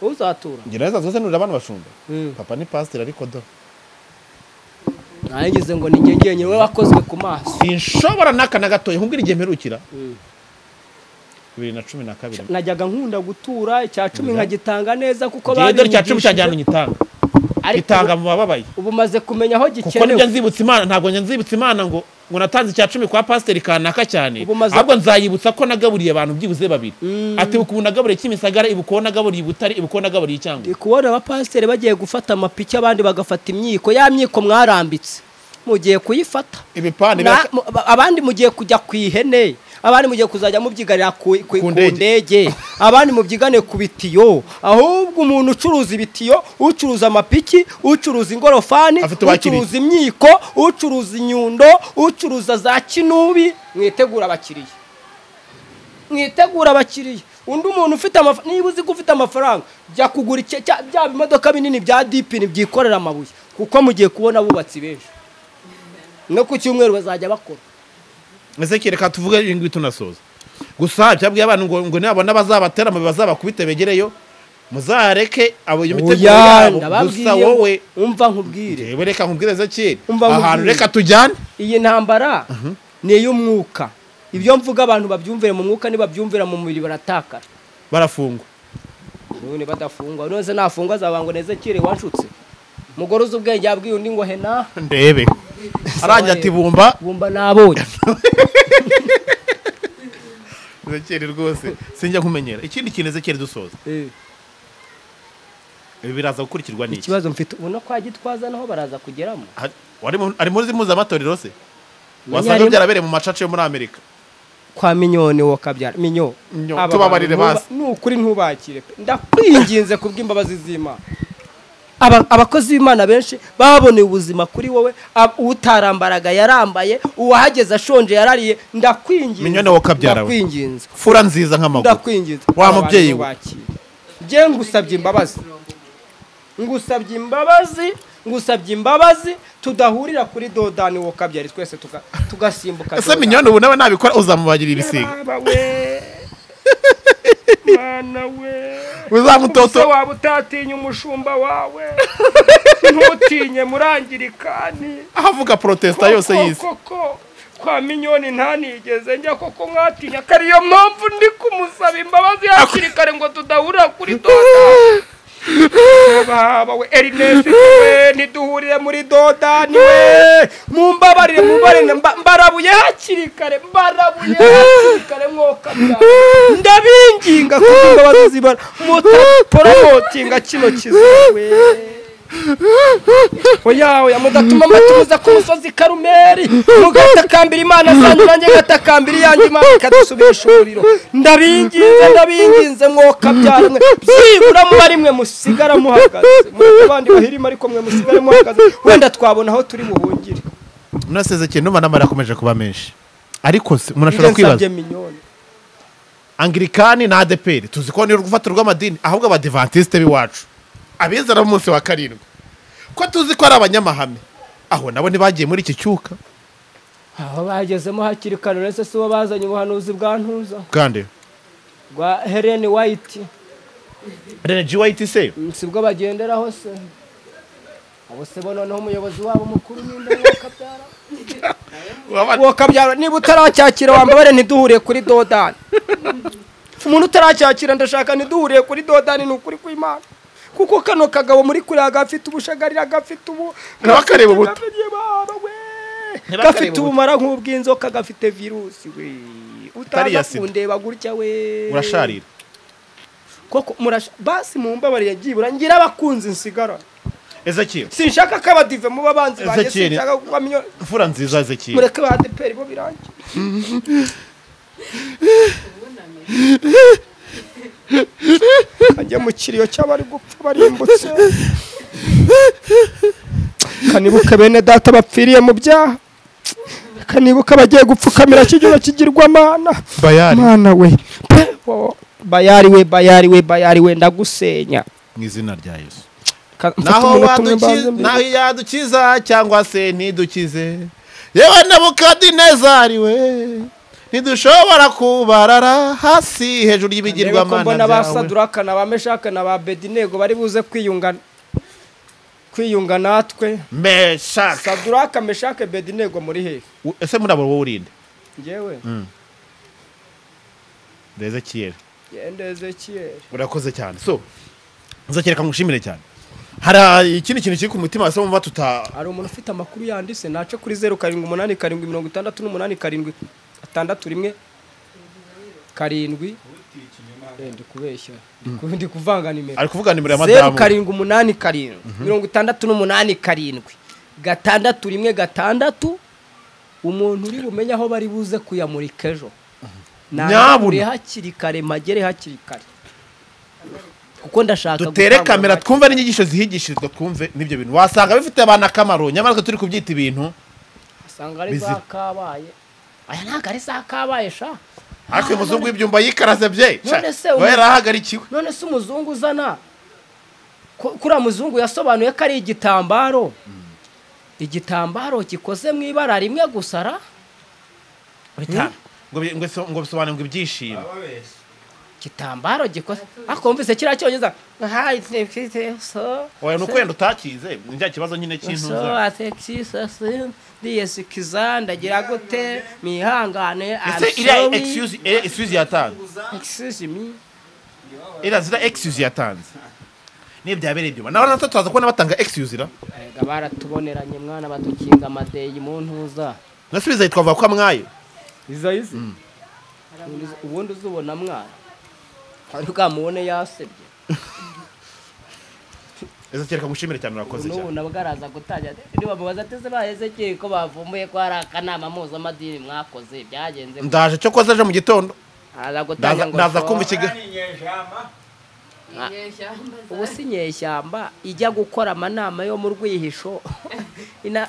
uzatura. Ngereza zose nurira abantu bashumba. Papa ni pastor ariko do. Nagize ngo ni ngengenye we wakozwe ku maso. Sinshobora naka na gatoye nkubwira igihe mperukira. 2012 najyaga nkunda gutura icya 10 nkagitanga neza, kuko babi icya 10 cyajyana nyitanga. Itanga mu bababaye. Ubu maze kumenya aho gikenewe. Kuko nibyo nzibutsa Imana, ntabwo nzibutsa Imana ngo natanze icya 10 kwa pastor kanaka cyane, ahubwo nzayibutsa ko nagaburiye abantu byibuze babiri. Ati ubu nagaburiye Kimisagara, ibuko nagaburiye Butare, ibuko nagaburiye Cyangugu. Ndi kubona abapasiteri bagiye gufata amapiki abandi bagafata imyiko, ya myiko mwarambitse mugiye kuyifata ibipande, abandi mugiye kujya ku ihene, abandi mugiye kuzajya mubyiganira ku ndege, abandi mubyigane ku bitiyo. Ahubwo umuntu ucuruza ibitiyo, ucuruza amapiki, ucuruza ingorofani, ucuruza imyiko, ucuruza inyundo, ucuruza za kinubi, mwitegura abakiriya, mwitegura abakiriya. Undi umuntu ufite niba uzi ko ufite amafaranga, jya kugura bya bimodoka binini bya dipini byikorera amabuye, kuko mugiye kubona abubatsi benshi no ku cyumweru bazajya bakora. Ezekiel reka tuvuge ibintu tunasoza. Gusa byabwiye abantu ngo nabona bazabatera mu bazabakubite begereyo, muzareke abo iyo mitego yabo. Gusa wowe umva nkubwire, yewe reka nkubwire Ezekiel, ahantu reka tujyane. Iyi ntambara ni iy'umwuka. Ibyo mvuga abantu babyumvire mu mwuka, nibabyumvira mu mubiri baratakara, barafungwa. None badafungwa, none nafungwa azabangwa na Ezekiel wanshutse. Mugore uzi ubwenge yabwiye undi ngo hena ndebe, arangira ati bumba bumba nabonye. Ezekiel rwose sinjya nkumenyera. Ikindi kintu Ezekiel dusoza, ibi biraza gukurikirwa n'iki? Ikibazo mfite ubona kwa Gitwaza naho baraza kugeramo. Ari muri mpuzamatorero se wasanga byarabereye mu macaca yo muri Amerika. Kwa Minyoni wo kabyara Minyo tubabarire basi nukuri ntubakire pe ndakwinginze kubw'imbabazi z'Imana. Abakozi b'Imana benshi baboneye ubuzima kuri wowe, utarambaraga yarambaye, uwahageze ashonje yarariye. Ndakwinginze Minyoni wo kabyara we, ndakwinginze fura nziza nk'amaguru, ndakwinginze wa mubyeyi we. Je ngusabye imbabazi, ngusabye imbabazi, ngusabye imbabazi, tudahurira kuri dodani wo kabyara twese tugasimbuka. Ese Minyoni ubu nawe nabikora uzamubagira ibisiga? Mana we, uzamutoto waba utatinya umushumba wawe, ntutinye murangirikani ahavuga protesta yose yise koko kwa Minyoni ntanigeze njya koko mwatinya, kariyo mpamvu ndi kumusaba imbabazi hakiri kare ngo tudahurira kuri dodani. Baba we Ernest we, ntiduhurire muri dodani we, mumbabarire mumbabarire, mbarabuye hakiri kare, mbarabuye hakiri kare mwoka bya ndabinginga kuko imbabazi zibara mutaporomotinga kino kiziwe. Oya oya, mudatuma matuza ku musozi Karumeri, mugatakambira Imana zanyu nanjye ngatakambira iyanjye Imana ikadusubisha umuriro. Ndabinginze ndabinginze mwoka byara mwe, byibura muba rimwe musigara muhagaze, mureke abandi bahirima ariko mwe musigare muhagaze, wenda twabona aho turi buhungire. Munaseze kintu ndumva n'amara akomeje kuba menshi, ariko se umuntu ashobora kwibaza Anglikani na ADPR tuzi ko ni urufatiro rw'amadini, ahubwo abadivantiste b'iwacu abizera mu munsi wa karindwi ko tuzi ko ari abanyamahame, aho nabo ntibagiye muri iki cyuka, aho bagezemo hakiri kare. Uretse si bo bazanye ubuhanuzi bwa ntuza kandi bwa Helen White, Helen G White se si bwo bagenderaho se abo se bo noneho umuyobozi wabo mukuru ninde wokabyara wokabyara. Niba utaracyakira wambabare ntiduhuriye kuri dodani. Umuntu utaracyakira ndashaka ntiduhuriye kuri dodani, ni ukuri kw'Imana. Kuko kano kagabo muri kuriya gafite ubushagarira, gafite ubu ntibakareba ubuto, gafite ubumara nk'ubw'inzoka, gafite virusi we, utaza kundeba gutya we urasharira koko murasha. Basi mumbabariye byibura ngira abakunzi nsigara. Ezekiel sinshaka ko abadive muba banzi banjye, sinshaka kuba Minyoni mfura nziza. Ezekiel mureke ba ADPR bo birangiye. Kajya mu kiriyo cy'abari gupfa barimbutse, kanibuka bene data bapfiriye mu byaha, kanibuka bagiye gupfukamira kigero kigirwamana. Mana we, bayari we, bayari we, bayari we, ndagusenya mu izina rya Yesu. Naho naho yadukiza cyangwa se ntidukize, yewe Nebukadinezari we, ntidushobora kubarara hasi hejuru y'ibigirwamana byawe. Mbona ba Saduraka na ba Meshaka na ba Abedinego bari buze kwiyunga natwe. Meshaka, Saduraka, Meshaka, Abedinego muri he? Ese muri abo wowe urinde? Njyewe Ezekiel. Yende Ezekiel, urakoze cyane. So nzakereka ngushimire cyane. Hari ikindi kintu kiri ku mutima se mumva tuta, hari umuntu ufite amakuru yanditse nace kuri 0787 68 6 1 7. Ndi kubeshya, ndi kuvanga nimero, ari kuvuga nimero ya madamu 0787 68 7 6 1 6. Umuntu uri bumenye aho bari buze kuyamurika ejo nyabune hakiri kare, magere hakiri kare, kuko ndashaka dutere kamera twumve n'inyigisho zihigishirizwa, twumve n'ibyo bintu wasanga bifite abana akamaro, nyamara turi kubyita ibintu asanga ari zakabaye. Aya ntago ari zakabaye sha. Ariko umuzungu w'ibyumba yikaraze bye we yarahagarikiwe. None se umuzungu uzana kuri muzungu yasobanuye ko ari igitambaro, igitambaro gikoze mu ibara rimwe gusara ngo bisobanuye ngo ibyishimo, igitambaro gikoze akumvise kiriya cyongereza oya nuko wenda utakize ni cya kibazo nyine cy'intuza ndiyesikiza ndagira gute mihangane. Ese iriya excuse yatanze, excuse me, iriya zira excuse yatanze niyo byabereye ibyuma naho natwe twaza kubona batanga excuse ira baratuboneranye mwana badukinga amadeyi mu ntuza nasubiza yitwa ko amwaye izayizi ubundi uzubona mwana ari bwamubone yasebye. Ezekiel kamushimire cyane, urakoze cyane. N'ubu nabwo araza gutangira niba mubaza ateze ba Ezekiel ko bavumbuye ko hari akanama mpuzamadini mwakoze byagenze. Ndaje cyo koza ejo mu gitondo. Araza gutangira ngo ndaza kumva ikiga. Ubu si inyeshyamba ijya gukora amanama yo mu rwihisho.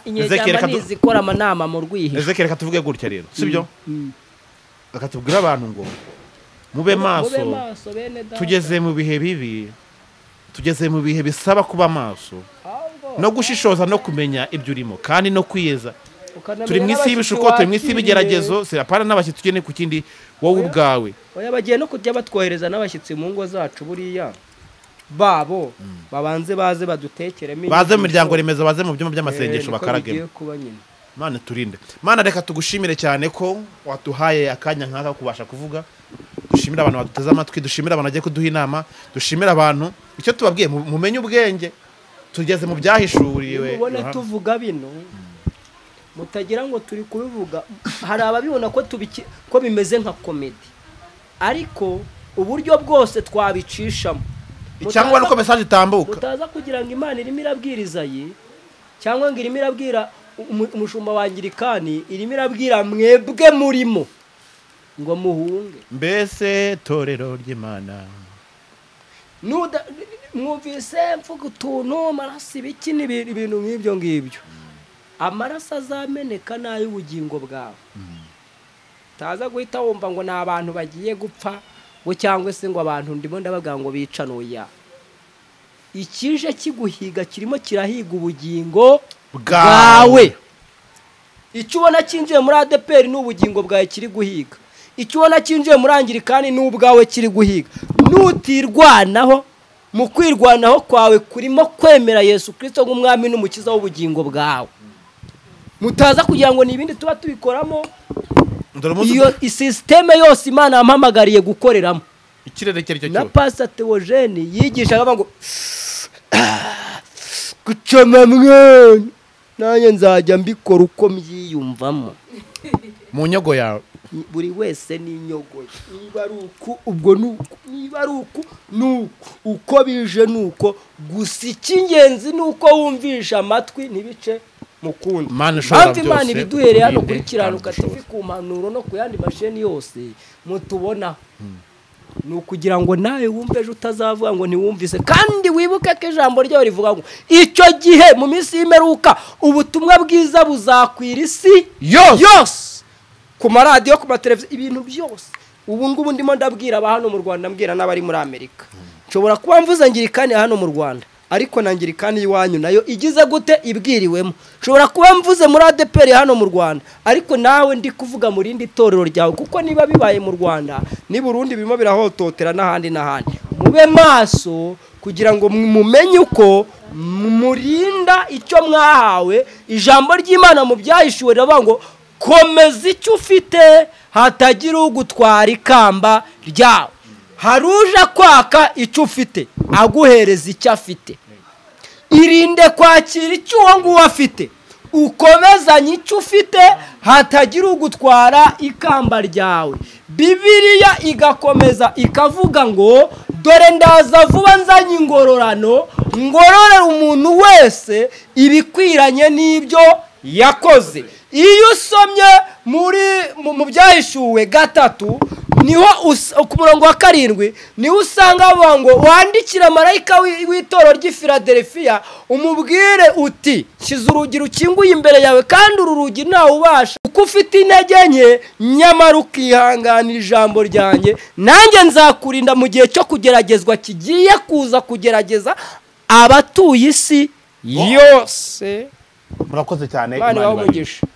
Inyeshyamba nizikora amanama mu rwihisho. Ezekiel reka tuvuge gutya rero, sibyo? Akatubwira abantu ngo mube maso, tugeze mu bihe bibi, tugeze mu bihe bisaba kuba maso no gushishoza no kumenya ibyo urimo kandi no kwiyeza. Turi mu isi y'ibishuko, turi mu isi y'ibigeragezo, sirapana n'abashyitsi tugene ku kindi wowe ubwawe. Oya, bagiye no kujya batwohereza n'abashyitsi mu ngo zacu buriya babo babanze baze badutekeremo, baze mu miryango remezo, baze mu byumba by'amasengesho bakaragemo. Mana turinde. Mana reka tugushimire cyane ko watuhaye akanya nk'aka kubasha kuvuga. Dushimire abantu baduteze amatwi, dushimire abantu bagiye kuduha inama, dushimire abantu icyo tubabwiye mumenye ubwenge. Tugeze mu byahishuriwe. Mubone tuvuga bino mutagira ngo turi kubivuga, hari ababibona ko ko bimeze nka comedy, ariko uburyo bwose twabicishamo cyangwa nuko message itambuka, mutaza kugira ngo Imana irimo irabwiriza yi cyangwa ngo irimo irabwira umushumba wangirikani, irimo irabwira mwebwe murimo ngo muhunge. Mbese torero ry'Imana nuda mwumvise mvuga utuntu amaraso ibiki n'ibintu nk'ibyo ngibyo, amaraso azameneka n'ay'ubugingo bwawe. Taza guhita wumva ngo ni abantu bagiye gupfa ngo cyangwa se ngo abantu ndimo ndababwira ngo bicanuya. Ikije kiguhiga kirimo kirahiga ubugingo bwawe. Icyo ubona kinjiye muri ADEPR ni ubugingo bwawe kiri guhiga. Icyo ubona kinjiye muri Anglikani ni ubwawe kiri guhiga. Nutirwanaho, mu kwirwanaho kwawe kurimo kwemera Yesu Kristo nk'umwami n'umukiza w'ubugingo bwawe. Mutaza kugira ngo ni ibindi tuba tubikoramo. Iyo isysteme yose Imana yampamagariye gukoreramo. Ikirere cyo cyo. Na Pastor Theogene yigishaga ngo gucoma mwana, nanjye nzajya mbikora uko mbyiyumvamo. Mu nyogo yawe buri wese ni inyogo ye. Niba ari uku ubwo nuko, niba ari uku nuko, uko bije nuko. Gusa icy'ingenzi nuko wumvisha amatwi ntibice mukundi. Mpamvu Imana ibiduhereye hano kuri Kiranuka TV ku mpanuro no ku yandi masheni yose mutubona, ni ukugira ngo nawe wumve ejo utazavuga ngo ntiwumvise. Kandi wibuke ko ijambo ryawe rivuga ngo icyo gihe mu minsi y'imperuka ubutumwa bwiza buzakwira isi yose, ku maradiyo, ku mateleviziyo, ibintu byose. Ubu ngubu ndimo ndabwira aba hano mu Rwanda, mbwira n'abari muri Amerika. Nshobora kuba mvuze ngirikani hano mu Rwanda, ariko na ngirikani iwanyu nayo igize gute ibwiriwemo. Nshobora kuba mvuze muri ADEPR hano mu Rwanda, ariko nawe ndi kuvuga mu rindi torero ryawe, kuko niba bibaye mu Rwanda ni Burundi birimo birahototera n'ahandi n'ahandi. Mube maso kugira ngo mumenye uko murinda icyo mwahawe. Ijambo ry'Imana mu byahishuwe riravuga ngo komeza icyo ufite hatagira ugutwara ikamba ryawe. Haruja kwaka icyo ufite aguhereza icyo afite. Irinde kwakira icyo uwo nguwo afite, ukomezanye icyo ufite hatagira ugutwara ikamba ryawe. Bibiliya igakomeza ikavuga ngo dore ndaza vuba nzanye ingororano, ngororera umuntu wese ibikwiranye n'ibyo yakoze. Iyo usomye muri mu byahishuwe 3 niho ku murongo wa 7 niho usanga bavuga ngo wandikira marayika w'itorero ry'i Philadelphia umubwire uti shyize urugi rukinguye imbere yawe, kandi uru rugi ntawe ubasha, kuko ufite intege nke nyamara ukihanganira ijambo ryanjye, nanjye nzakurinda mu gihe cyo kugeragezwa kigiye kuza kugerageza abatuye isi yose. Murakoze cyane, Imana ibahe umugisha.